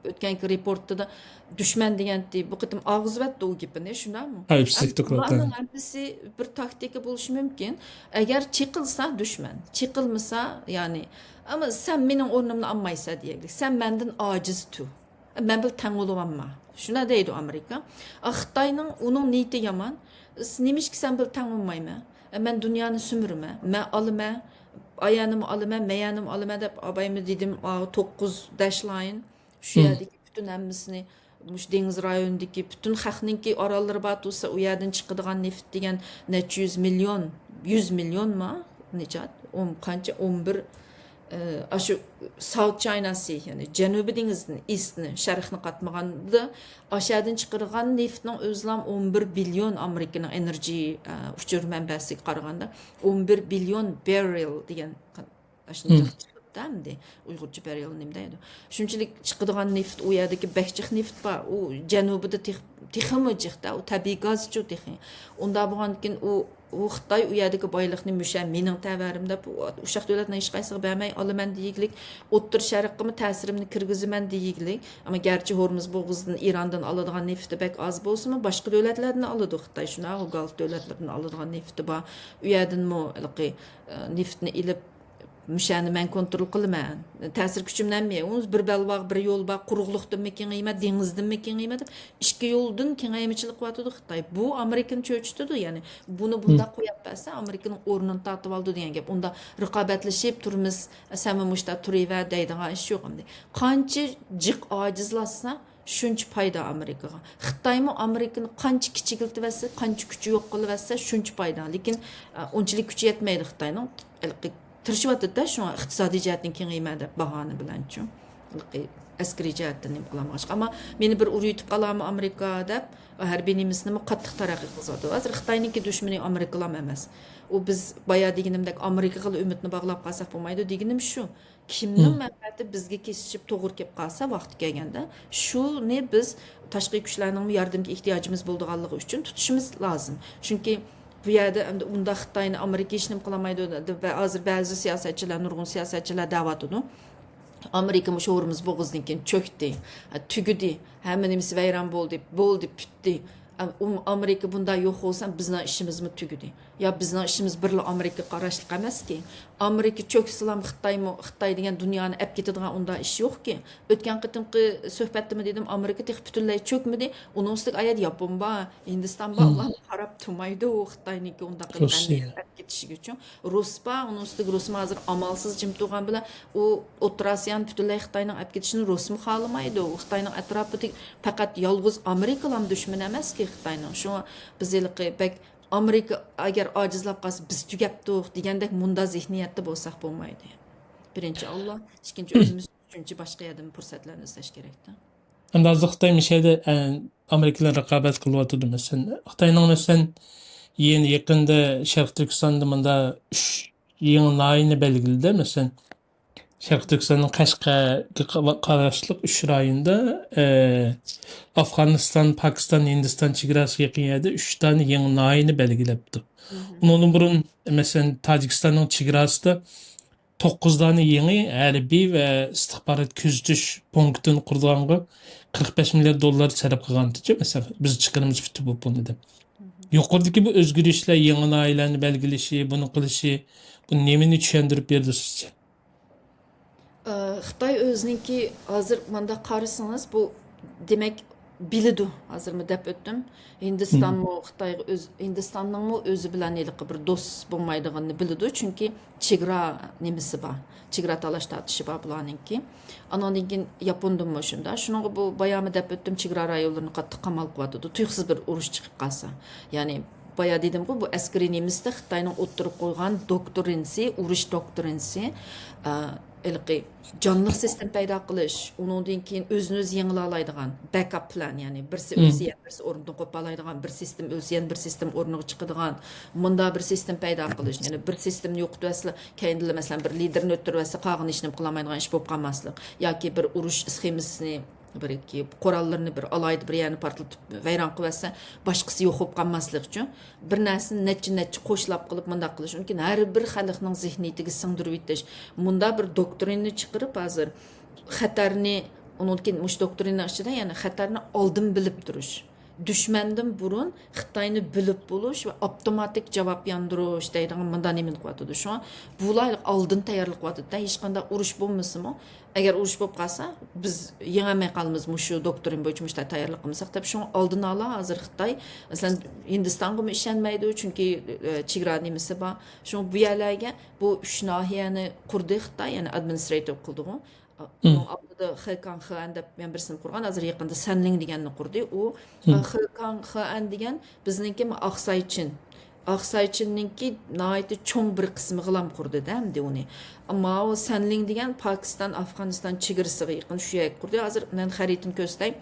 ئۆتكەنكى رېپورتىدا دۈشمەن دېگەنتى، بۇ قېتىم ئاغزىۋەتتى ئۇ گېپىنى، شۇنداقمۇ؟ ھەم بۇلارنىڭ ھەممىسى بىر تاكتىكا بولۇشى مۇمكىن. ئەگەر چېقىلسا دۈشمەن، چېقىلمىسا، يەنى، ئەمما سەن مېنىڭ ئورنۇمنى ئالمايسەن دېگەنلىك، سەن مەندىن ئاجىز تۇر. مەن بىلەن تەڭ بولۇۋالما. شۇنداق دەيدۇ ئامېرىكا. ئا، خىتاينىڭ، ئۇنىڭ نىيىتى يامان. س-، نېمىشقا سەن بىلەن تەڭ بولمايمەن؟ ئە، مەن دۇنيانى سۈمۈرىمەن. مەن ئالىمەن، ئايەننىمۇ ئالىمەن، مەيەننىمۇ ئالىمەن دەپ ئابايمۇ دېدىم، ئا، توققۇز داشلاين. شۇ يەردىكى پۈتۈن ھەممىسىنى، مۇشۇ دېڭىز رايونىدىكى پۈتۈن خەقنىڭكى ئاراللىرى بار تۇرسا، ئۇ يەردىن چىقىدىغان نېفىت دېگەن نەچچە يۈز مىليون، يۈز مىليونما؟ نېچە؟ ئون، قانچە؟ ئون بىر، ئاشۇ ساوت چاينا سى، يەنى جەنۇبىي دېڭىزدىن ئىستنى، شەرقنى قاتمىغاندا، ئاشۇ يەردىن چىقىرغان نېفىتنىڭ ئۆزىلا ئون بىر بىليون، ئامېرىكىنىڭ ئېنېرجى، ئە، ئۇچۇر مەنبەسىگە قارىغاندا، ئون بىر بىليون بېررېل دېگەن، ئاشۇنداق چىقىپتۇ ئەمدى. ئۇيغۇرچە بېررېل نېمە دەيدۇ؟ شۇنچىلىك چىقىدىغان نېفىت، ئۇ يەردىكى بەك جىق نېفىت بار. ئۇ جەنۇبىدا تېخ-، تېخىمۇ جىقتا، ئۇ تەبىئىي گازچۇ تېخى. ئۇنداق بولغاندىكىن ئۇ ئۇ خىتاي ئۇ يەردىكى بايلىقنى مۇشۇ مېنىڭ تەۋەرىم دەپ، ئۇششاق دۆلەتنىڭ ھېچقايسىغا بەرمەي ئالىمەن دېيىگلىك، ئوتتۇرا شەرققىمۇ تەسىرىمنى كىرگۈزىمەن دېيىگلىك. ئەمما گەرچە ھورمۇز بوغۇزىدىن ئىراندىن ئالىدىغان نېفىتى بەك ئاز بولسىمۇ، باشقا دۆلەتلەردىن ئالىدۇ خىتاي. شۇنداق، ئۇ گالف دۆلەتلىرىدىن ئالىدىغان نېفىتى بار. ئۇ يەردىنمۇ ھېلىقى، ئە، نېفىتنى ئېلىپ، مۇشۇنى مەن كونترول قىلىمەن. تەسىر كۈچۈم نەممە؟ ئۇ بىر بەلباغ، بىر يول بار، قۇرۇقلۇقتىنمۇ كېڭەيمە، دېڭىزدىنمۇ كېڭەيمە دەپ ئىككى يولدىن كېڭەيمىچىلىك قىلىۋاتىدۇ خىتاي. بۇ ئامېرىكىنى چۆچۈتىدۇ، يەنى بۇنى بۇنداق قويۇپ بەرسە، ئامېرىكىنىڭ ئورنىنى تارتىۋالىدۇ دېگەن گەپ. ئۇنداق رىقابەتلىشىپ تۇرىمىز، سەنمۇ مۇشتا تۇرۇۋەر دەيدىغان ئىش يوق ئەمدى. قانچە جىق ئاجىزلاتسا، شۇنچە پايدا ئامېرىكىغا. خىتايمۇ ئامېرىكىنى قانچە كىچىكلىتىۋەتسە، قانچە كۈچى يوق قىلىۋەتسە، شۇنچە پايدا. لېكىن، ئە، ئۇنچىلىك كۈچى يەتمەيدۇ خىتاينىڭ. ھېلىقى تىرىشىۋاتىدۇ-دە، شۇڭا ئىقتىسادىي جەھەتتىن كېڭىيىمەن دەپ باھانە بىلەنچۇ. ھېلىقى ئەسكىرىي جەھەتتىن نېمە قىلالمىغاچقا. ئەمما مېنى بىر ئۇرۇۋېتىپ قالارمۇ ئامېرىكا دەپ، ھەربىي نېمىسىنىمۇ قاتتىق تەرەققىي قىلىۋاتىدۇ. ھازىر خىتاينىڭكى دۈشمىنى ئامېرىكىلام ئەمەس. ئۇ بىز بايا دېگىنىمدەك ئامېرىكىغىلا ئۈمىدنى باغلاپ قالساق بولمايدۇ دېگىنىم شۇ. كىمنىڭ مەنپەئەتى بىزگە كېسىشىپ توغرا كېلىپ قالسا، ۋاقتى كەلگەندە، شۇنى بىز تاشقى كۈچلەرنىڭمۇ ياردىمىگە ئېھتىياجىمىز بولىدىغانلىقى ئۈچۈن تۇتۇشىمىز لازىم. چۈنكى بۇ يەردە ئەمدى ئۇنداق خىتاينى ئامېرىكا ھېچنېمە قىلالمايدۇ، ۋە ھازىر بەزى سىياسەتچىلەر، نۇرغۇن سىياسەتچىلەر دەۋاتىدۇ. ئامېرىكىمۇ شۇ ھورمۇز بوغۇزدىن كېيىن چۆكتى، تۈگىدى، ھەممە نېمىسى ۋەيران بولدى، بولدى، پۈتتى. ئەم-، ئۇم-، ئامېرىكا بۇنداق يوق بولسا، بىزنىڭ ئىشىمىزمۇ تۈگىدى. يا بىزنىڭ ئىشىمىز بىرلا ئامېرىكىغا قاراشلىق ئەمەسكى. ئامېرىكا چۆكسىلام خىتايمۇ، خىتاي دېگەن دۇنيانى ئەپ كېتىدىغان ئۇنداق ئىش يوقكى. ئۆتكەن قېتىمقى سۆھبەتتىمۇ دېدىم، ئامېرىكا تېخى پۈتۈنلەي چۆكمىدى. ئۇنىڭ ئۈستىگە ئايەت ياپون بار، ھىندىستان بار، ئۇلار قاراپ تۇرمايدۇ ئۇ خىتاينىڭكى ئۇنداق قىلىپ ئەمەلىيەت ئەپ كېتىشىگە ئۈچۈن. رۇس بار، ئۇنىڭ ئۈستىگە رۇسمۇ ھازىر ئامالسىز جىم تۇرغان بىلەن ئۇ ئوتتۇرا ئاسىيانى پۈتۈنلەي خىتاينىڭ ئەپ كېتىشىنى رۇسمۇ خالىمايدۇ. ئۇ خىتاينىڭ ئەتراپىدىكى پەقەت يالغۇز ئامېرىكىلام دۈشمىنى ئەمەسكى خىتاينىڭ. شۇڭا بىز ھېلىقى بەك ئامېرىكا ئەگەر ئاجىزلاپ قالسا، بىز تۈگەپتۇق دېگەندەك مۇنداق زېھنىيەتتە بولساق بولمايدۇ. بىرىنچى ئاللا، ئىككىنچى ئۆزىمىز، ئۈچىنچى باشقا يەردىن پۇرسەتلەرنى ئىزدەش كېرەكتە. ئەمدى ھازىر خىتاي مۇشۇ يەردە، ئە، ئامېرىكا بىلەن رىقابەت قىلىۋاتىدۇ. مەسىلەن، خىتاينىڭ، مەسىلەن، يېڭى، يېقىندا شەرقىي تۈركىستاندا مۇندا ئۈچ يېڭى ناھىيىنى بەلگىلىدى. مەسىلەن، شەرقىي تۈركىستاننىڭ قەشقەرگە قا-، قاراشلىق ئۈچ رايوندا، ئە، ئافغانىستان، پاكىستان، ھىندىستان چېگراسىغا يېقىن يەردە ئۈچ دانە يېڭى ناھىيىنى بەلگىلەپتۇ. ئۇنىڭدىن بۇرۇن، مەسىلەن، تاجىكىستاننىڭ چېگراسىدا توققۇز دانە يېڭى ھەربىي ۋە ئىستىخبارات كۆزىتىش پونكىتىنى قۇرىدىغانغا قىرىق بەش مىليارد دوللار سەرپ قىلغانتىچۇ، مەسىلەن، بىز چىقىرىمىز پۈتتى بۇ پۇلنى دەپ. يۇقىرىدىكى بۇ ئۆزگىرىشلەر، يېڭى ناھىيەلەرنى بەلگىلىشى، بۇنى قىلىشى، بۇ نېمىنى چۈشەندۈرۈپ بېرىدۇ سىزچە؟ ئى، خىتاي ئۆزىنىڭكى ھازىر مۇنداق قارىسىڭىز، بۇ دېمەك بىلىدۇ. ھازىرمۇ دەپ ئۆتتۈم. ھىندىستانمۇ خىتايغا ئۆز، ھىندىستاننىڭمۇ ئۆزى بىلەن ھېلىقى بىر دوست بولمايدىغىنىنى بىلىدۇ. چۈنكى چېگرا نېمىسى بار. چېگرا تالاش تارتىشى بار بۇلارنىڭكى. ئانىڭدىن كېيىن ياپوندىنمۇ شۇنداق. شۇنىڭغا بۇ بايامى دەپ ئۆتتۈم، چېگرا رايونلىرىنى قاتتىق قامال قىلىۋاتىدۇ. تۇيۇقسىز بىر ئۇرۇش چىقىپ قالسا. يەنى بايا دېدىمغۇ، بۇ ئەسكىرىي نېمىسىدە خىتاينىڭ ئوتتۇرىغا قويغان دوكترىنىسى، ئۇرۇش دوكترىنىسى، ئە، ھېلىقى جانلىق سىستېما پەيدا قىلىش، ئۇنىڭدىن كېيىن ئۆزىنى ئۆزى يېڭىلالايدىغان، بەكئاپ پىلان، يەنى بىرسى ئۆلسە يەنە بىرسى ئورنىدىن قوپالايدىغان، بىر سىستېما ئۆلسە يەنە بىر سىستېما ئورنىغا چىقىدىغان، مۇنداق بىر سىستېما پەيدا قىلىش، يەنى بىر سىستېمىنى يوقىتىۋەتسىلا، كەينىدىلا مەسىلەن بىر لىدېرنى ئۆلتۈرۈۋەتسە، قالغىنى ھېچنېمە قىلالمايدىغان ئىش بولۇپ قالماسلىق، ياكى بىر ئۇرۇش سخېمىسىنى بىر ئىككى قوراللىرىنى بىر ئالاھىدە بىر يەرنى پارتلىتىپ ۋەيران قىلىۋەتسە، باشقىسى يوق بولۇپ قالماسلىق ئۈچۈن بىر نەرسىنى نەچچە نەچچە قوشلاپ قىلىپ مۇنداق قىلىش مۇمكىن. ھەر بىر خەلقنىڭ زېھنىيىتىگە سىڭدۈرۈۋېتىش، مۇنداق بىر دوكترىنىنى چىقىرىپ ھازىر خەتەرنى، ئۇنىڭدىن كېيىن مۇشۇ دوكترىنا ئىچىدە يەنى خەتەرنى ئالدىن بىلىپ تۇرۇش، دۈشمەندىن بۇرۇن خىتاينى بىلىپ بولۇش ۋە ئاپتوماتىك جاۋاب ياندۇرۇش دەيدىغان مۇنداق نېمىنى قىلىۋاتىدۇ. شۇڭا بۇلار ھېلىقى ئالدىن تەييارلىق قىلىۋاتىدۇ. ھېچقانداق ئۇرۇش بولمىسىمۇ، ئەگەر ئۇرۇش بولۇپ قالسا، بىز يېڭەلمەي قالىمىز مۇشۇ دوكترىنا بويىچە مۇشۇنداق تەييارلىق قىلمىساق دەپ، شۇڭا ئالدىن ئالا ھازىر خىتاي، مەسىلەن، ھىندىستانغىمۇ ئىشەنمەيدۇ، چۈنكى، ئە، چېگرا نېمىسى بار. شۇڭا بۇ يەرلەرگە بۇ ئۈچ ناھىيەنى قۇردى خىتاي، يەنى ئادمىنىسترېتىپ قىلدىغۇ. ئۇنىڭ ئالدىدا خېكاڭ خېئەن دەپ يەنە بىرسىنى قۇرغان، ھازىر يېقىندا سەنلىڭ دېگەننى قۇردى. ئۇ، ئە، خېكاڭ خېئەن دېگەن بىزنىڭكى ئاقسايچىن. ئاقسايچىننىڭكى ناھايىتى چوڭ بىر قىسمىغىلا قۇردى-دە ئەمدى ئۇنى. ماۋۇ سەنلىڭ دېگەن پاكىستان، ئافغانىستان چېگرىسىغا يېقىن شۇ يەرگە قۇردى. ھازىر مەن خەرىتىنى كۆرسىتەي.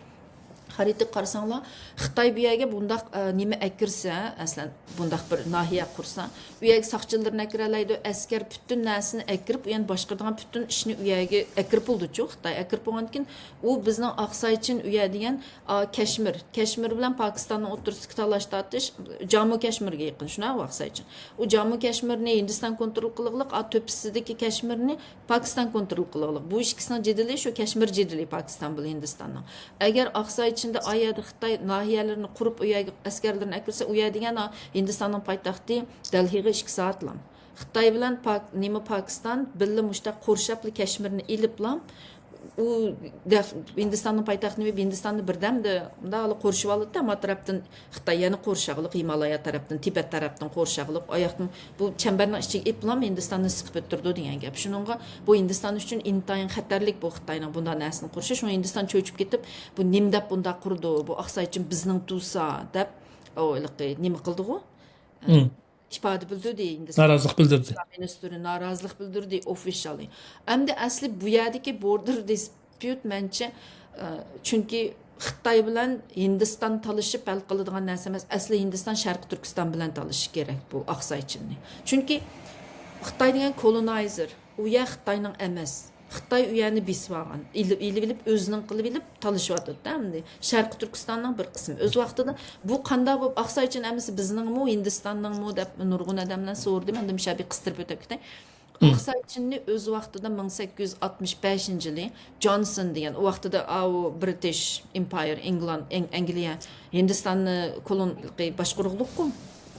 خەرىتىگە قارىساڭلار، خىتاي بۇ يەرگە بۇنداق، ئە، نېمە ئەكىرسە، مەسىلەن، بۇنداق بىر ناھىيە قۇرسا، ئۇ يەرگە ساقچىلىرىنى ئەكىرەلەيدۇ، ئەسكەر پۈتۈن نەرسىنى ئەكىرىپ، ئۇ يەرنى باشقۇرىدىغان پۈتۈن ئىشنى ئۇ يەرگە ئەكىرىپ بولىدۇچۇ خىتاي. ئەكىرىپ بولغاندىن كېيىن، ئۇ بىزنىڭ ئاقسايچىن ئۇ يەر دېگەن، ئا، كەشمىر، كەشمىر بىلەن پاكىستاننىڭ ئوتتۇرىسىدىكى تالاش تارتىش، جامۇ كەشمىرگە يېقىن، شۇنداق ئاقسايچىن. ئۇ جامۇ كەشمىرنى ھىندىستان كونترول قىلغلىق، ئا، تۆپىسىدىكى كەشمىرنى پاكىستان كونترول قىلغلىق. بۇ ئىككىسىنىڭ جېدىلى شۇ كەشمىر جېدىلى پاكىستان بىلەن ھىندىستاننىڭ. ئەگەر ئاقساي ئىچىندە ئا يەردە خىتاي ناھىيەلىرىنى قۇرۇپ، ئۇ يەرگە ئەسكەرلىرىنى ئەكىرسە، ئۇ يەر دېگەن ھىندىستاننىڭ پايتەختى دەلھىغا ئىككى سائەتلا. خىتاي بىلەن پاك-، نېمە پاكىستان بىللە مۇشتاق قورشاپلا كەشمىرنى ئېلىپلا، ئۇ دەف-، ھىندىستاننىڭ پايتەختىنى ھىندىستاننى بىردەمدە مۇنداق قورشىۋالدى، ئەمما تەرەپتىن خىتاي يەنە قورشاقلىق، ھىمالايا تەرەپتىن، تىبەت تەرەپتىن قورشاقلىق، ئاياقتىن بۇ چەمبەرنىڭ ئىچىگە ئېپلام ھىندىستاننى سىقىپ ئۆتتۈرىدۇ دېگەن گەپ. شۇنىڭغا بۇ ھىندىستان ئۈچۈن ئىنتايىن خەتەرلىك بۇ خىتاينىڭ بۇنداق نەرسىنى قۇرۇشى. شۇڭا ھىندىستان چۆچۈپ كېتىپ، بۇ نېمە دەپ بۇنداق قۇرىدۇ، بۇ ئاقسايچىن بىزنىڭ تۇرسا دەپ، ئۇ ھېلىقى نېمە قىلدىغۇ؟ ئىپادە بىلدۈردى ھىندىستان. نارازىلىق بىلدۈردى. مىنىستىرى نارازىلىق بىلدۈردى ئوفىشاللي. ئەمدى ئەسلى بۇ يەردىكى بوردېر دىسپيۇت مەنچە، ئە، چۈنكى خىتاي بىلەن ھىندىستان تالىشىپ ھەل قىلىدىغان نەرسە ئەمەس. ئەسلى ھىندىستان شەرقىي تۈركىستان بىلەن تالىشىشى كېرەك بۇ ئاقسايچىننى. چۈنكى خىتاي دېگەن كولونايزېر. ئۇ يەر خىتاينىڭ ئەمەس. خىتاي ئۇ يەرنى بېسىپ ئالغان. ئېلىپ، ئېلىپ، ئېلىپ، ئۆزىنىڭ قىلىپ ئېلىپ تالىشىۋاتىدۇ-دە ئەمدى. شەرقىي تۈركىستاننىڭ بىر قىسمى. ئۆز ۋاقتىدا بۇ قانداق بولۇپ، ئاقسايچىن ئەمىسە بىزنىڭمۇ، ھىندىستاننىڭمۇ دەپ نۇرغۇن ئادەملەر سورىدى. مەن دېمىشە بىر قىستۇرۇپ ئۆتۈپ كېتەي. ئاقسايچىننى ئۆز ۋاقتىدا مىڭ سەككىز يۈز ئاتمىش بەشىنچى يىلى جونسون دېگەن، ئۇ ۋاقتىدا ئاۋۇ برىتىش ئىمپايېر، ئىنگلاند، ئەنگ-، ئەنگلىيە، ھىندىستاننى كولون-، باشقۇرغۇلۇققۇ،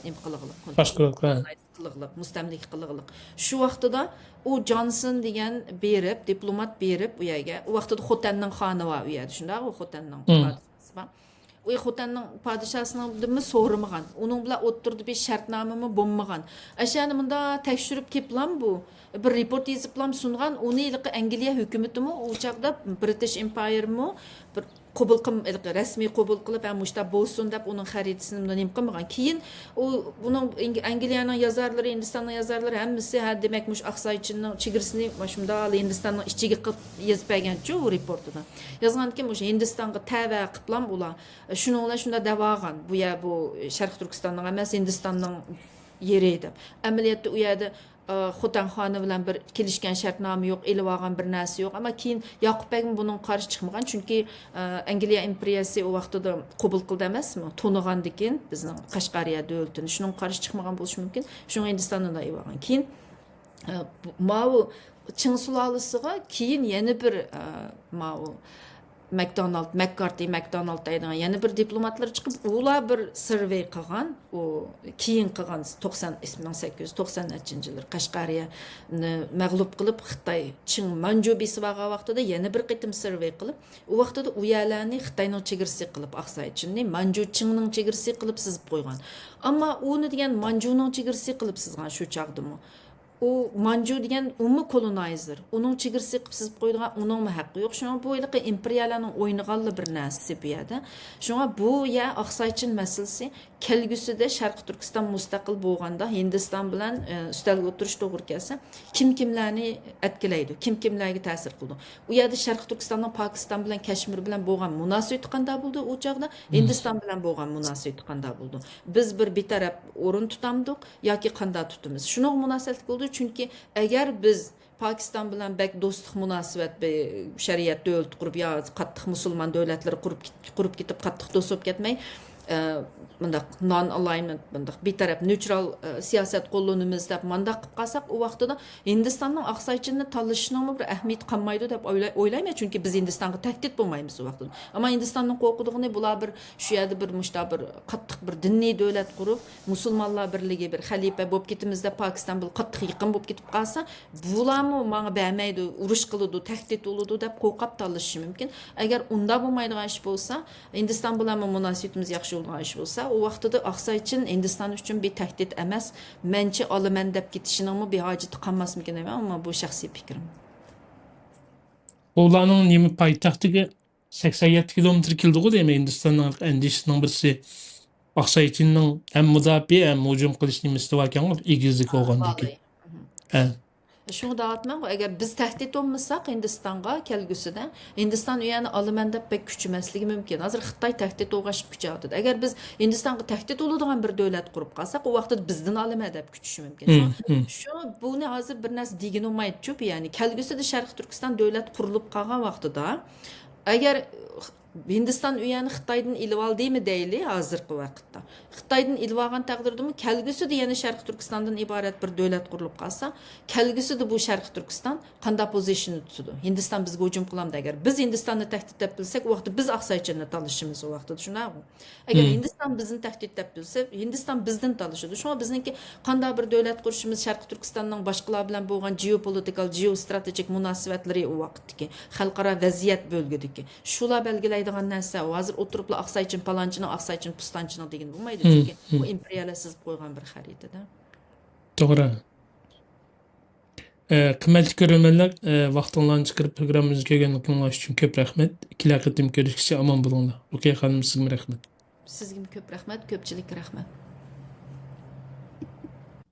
نېمە قىلغۇلۇققۇ. باشقۇرغۇلۇق. قىلغلىق، مۇستەملىكە قىلغلىق. شۇ ۋاقتىدا ئۇ جونسون دېگەن بېرىپ، دىپلومات بېرىپ ئۇ يەرگە. ئۇ ۋاقتىدا خوتەننىڭ خانى بار ئۇ يەردە، شۇنداق، ئۇ خوتەننىڭ پادىشاسى بار. ئۇ خوتەننىڭ پادىشاسىنىڭدىنمۇ سورىمىغان. ئۇنىڭ بىلەن ئوتتۇرىدا بىر شەرتنامىمۇ بولمىغان. ئەشەنى مۇنداق تەكشۈرۈپ كېلىپلام بۇ، بىر رېپورت يېزىپلام سۇنغان. ئۇنى ھېلىقى ئەنگلىيە ھۆكۈمىتىمۇ، ئۇ چاغدا برىتىش ئىمپايېرمۇ بىر قوبۇل قىل-، ھېلىقى رەسمىي قوبۇل قىلىپ، ھە، مۇشۇنداق بولسۇن دەپ ئۇنىڭ خەرىتىسىنى مۇنداق نېمە قىلمىغان. كېيىن ئۇ، بۇنىڭ ئەنگ-، ئەنگلىيەنىڭ يازارلىرى، ھىندىستاننىڭ يازارلىرى ھەممىسى، ھە، دېمەك، مۇشۇ ئاقسايچىننىڭ چېگرىسىنى مۇشۇنداق ھىندىستاننىڭ ئىچىگە قىلىپ يېزىپ بەرگەنچۇ ئۇ رېپورتىدا. يازغاندىكىن مۇشۇ ھىندىستانغا تەۋە قىپلام ئۇلار. شۇنىڭ بىلەن شۇنداق دەۋالغان. بۇ يەر، بۇ شەرقىي تۈركىستاننىڭ ئەمەس، ھىندىستاننىڭ يېرى دەپ. ئەمەلىيەتتە ئۇ يەردە ئە، خوتەن خانى بىلەن بىر كېلىشكەن شەرتنامە يوق، ئېلىۋالغان بىر نەرسە يوق. ئەمما كېيىن ياقۇپ بەگمۇ بۇنىڭغا قارشى چىقمىغان، چۈنكى، ئە، ئەنگلىيە ئىمپېرىيەسى ئۇ ۋاقتىدا قوبۇل قىلدى ئەمەسمۇ، تونۇغاندىكىن بىزنىڭ قەشقەرىيە دۆلىتىنى. شۇنىڭغا قارشى چىقمىغان بولۇشى مۇمكىن. شۇڭا ھىندىستاندىن ئېلىۋالغان. كېيىن، ئە، بۇ، ماۋۇ چىڭ سۇلالىسىغا كېيىن يەنە بىر، ئە، ماۋۇ ماكدونالد، ماككارتى ماكدونالد دەيدىغان يەنە بىر دىپلوماتلار چىقىپ، ئۇلار بىر سىرۋېي قىلغان، ئۇ كېيىن قىلغان، توقسان، مىڭ سەككىز يۈز توقسان نەچچىنچى يىللار قەشقەرىيەنى مەغلۇپ قىلىپ، خىتاي چىڭ مانجۇ بېسىۋالغان ۋاقتىدا يەنە بىر قېتىم سىرۋېي قىلىپ، ئۇ ۋاقتىدا ئۇ يەرلەرنى خىتاينىڭ چېگرىسى قىلىپ، ئاقساي چىننى مانجۇ چىڭنىڭ چېگرىسى قىلىپ سىزىپ قويغان. ئەمما ئۇنى دېگەن مانجۇنىڭ چېگرىسى قىلىپ سىزغان شۇ چاغدىمۇ. ئۇ مانجۇ دېگەن ئۇمۇ كولونايزېر. ئۇنىڭ چېگرىسى قىلىپ سىزىپ قويىدىغان ئۇنىڭمۇ ھەققى يوق. شۇڭا بۇ ھېلىقى ئىمپېرىيەلەرنىڭ ئوينىغانلا بىر نەرسىسى بۇ يەردە. شۇڭا بۇ يەر ئاقساي چىن مەسىلىسى كەلگۈسىدە شەرقىي تۈركىستان مۇستەقىل بولغاندا، ھىندىستان بىلەن، ئە، ئۈستەلگە ئولتۇرۇش توغرا كەلسە، كىم كىملەرنى ئەتكىلەيدۇ، كىم كىملەرگە تەسىر قىلىدۇ؟ ئۇ يەردە شەرقىي تۈركىستاننىڭ پاكىستان بىلەن كەشمىر بىلەن بولغان مۇناسىۋىتى قانداق بولىدۇ ئۇ چاغدا؟ ھىندىستان بىلەن بولغان مۇناسىۋىتى قانداق بولىدۇ؟ بىز بىر بىتەرەپ ئورۇن تۇتامدۇق ياكى قانداق تۇتىمىز؟ شۇنىڭغا مۇناسىۋەتلىك بولىدۇ، چۈنكى ئەگەر بىز پاكىستان بىلەن بەك دوستلۇق مۇناسىۋەت، بىر شەرىئەت دۆلىتى قۇرۇپ يا قاتتىق مۇسۇلمان دۆلەتلىرى قۇرۇپ كېت-، قۇرۇپ كېتىپ قاتتىق دوست بولۇپ كەتمەي، ئە، مۇنداق نان ئالاينمېنت، مۇنداق بىتەرەپ نېيترال، ئە، سىياسەت قوللىنىمىز دەپ مانداق قىلىپ قالساق، ئۇ ۋاقتىدا ھىندىستاننىڭ ئاقساي چىننى تالىشىشنىڭمۇ بىر ئەھمىيىتى قالمايدۇ دەپ ئويلا-، ئويلايمەن، چۈنكى بىز ھىندىستانغا تەھدىت بولمايمىز ئۇ ۋاقتىدا. ئەمما ھىندىستاننىڭ قورقىدىغىنى، بۇلار بىر شۇ يەردە بىر مۇشتا بىر قاتتىق بىر دىنىي دۆلەت قۇرۇپ، مۇسۇلمانلار بىرلىكى، بىر خەلىپە بولۇپ كېتىمىز دەپ پاكىستان بىلەن قاتتىق يېقىن بولۇپ كېتىپ قالسا، بۇلارمۇ ماڭا بەرمەيدۇ، ئۇرۇش قىلىدۇ، تەھدىت بولىدۇ دەپ قورقۇپ تالىشىشى مۇمكىن. ئەگەر ئۇنداق بولمايدىغان ئىش بولسا، ھىندىستان بىلەنمۇ مۇناسىۋىتىمىز ياخشى بولىدىغان ئىش بولسا، ئۇ ۋاقتىدا ئاقساي چىن ھىندىستان ئۈچۈن بىر تەھدىت ئەمەس، مەنچە ئالىمەن دەپ كېتىشىنىڭمۇ بىر ھاجىتى قالماسمىكىن دەيمەن، ئەمما بۇ شەخسىي پىكرىم. ئۇلارنىڭ نېمە پايتەختىگە سەكسەن يەتتە كىلومېتىر كېلىدىغۇ دەيمەن، ھىندىستاننىڭ ئەندىشىسىنىڭ بىرسى. ئاقساي چىننىڭ ھەم مۇداپىئە، ھەم ھۇجۇم قىلىش نېمىسى باركەنغۇ، ئېگىزلىكى بولغاندىكى. ھە. شۇڭا دەۋاتىمەنغۇ، ئەگەر بىز تەھدىت بولمىساق ھىندىستانغا كەلگۈسىدە، ھىندىستان ئۇ يەرنى ئالىمەن دەپ بەك كۈچىمەسلىكى مۈمكىن. ھازىر خىتاي تەھدىت بولغاچ كۈچەۋاتىدۇ. ئەگەر بىز ھىندىستانغا تەھدىت بولىدىغان بىر دۆلەت قۇرۇپ قالساق، ئۇ ۋاقتىدا بىزدىن ئالىمەن دەپ كۈچىشى مۇمكىن. شۇڭا شۇ، بۇنى ھازىر بىر نەرسە دېگىلى بولمايدۇچۇ، يەنى كەلگۈسىدە شەرقىي تۈركىستان دۆلەت قۇرۇلۇپ قالغان ۋاقتىدا، ئەگەر ھىندىستان ئۇ يەرنى خىتايدىن ئېلىۋالدىمۇ دەيلى، ھازىرقى ۋاقىتتا خىتايدىن ئېلىۋالغان تەقدىردىمۇ، كەلگۈسىدە يەنە شەرقىي تۈركىستاندىن ئىبارەت بىر دۆلەت قۇرۇلۇپ قالسا، كەلگۈسىدە بۇ شەرقىي تۈركىستان قانداق پوزىتسىيەنى تۇتىدۇ؟ ھىندىستان بىزگە ھۇجۇم قىلامدۇ؟ ئەگەر بىز ھىندىستاننى تەھدىت دەپ بىلسەك، ئۇ ۋاقىتتا بىز ئاقساي چىننى تالىشىمىز ئۇ ۋاقتىدا، شۇنداقمۇ؟ ئەگەر ھىندىستان بىزنى تەھدىت دەپ بىلسە، ھىندىستان بىزدىن تالىشىدۇ. شۇڭا بىزنىڭكى قانداق بىر دۆلەت قۇرۇشىمىز، شەرقىي تۈركىستاننىڭ باشقىلار بىلەن بولغان جېئوپولىتىكال، جېئوستراتېگىك مۇناسىۋەتلىرى ئۇ ۋاقىتتىكى، خەلقئارا ۋەزىيەت بۆلگۈدىكى، شۇلار بەلگىلەيدىغان نەرسە. ئۇ ھازىر ئولتۇرۇپلا ئاقساي چىن پالانچىنىڭ، ئاقساي چىن پۇستانچىنىڭ دېگىلى بولمايدۇ. چۈنكى بۇ ئىمپېرىيەلەر سىزىپ قويغان بىر خەرىتىدە. توغرا. ئە، قىممەتلىك كۆرۈرمەنلەر، ئە، ۋاقتىڭلارنى چىقىرىپ پروگراممىمىزغا كەلگەنلىكىڭلار ئۈچۈن كۆپ رەھمەت. كېلەر قېتىم كۆرۈشكىچە ئامان بولۇڭلار. رۇقىيە خانىم، سىزگىمۇ رەھمەت. سىزگىمۇ كۆپ رەھمەت، كۆپچىلىككە رەھمەت.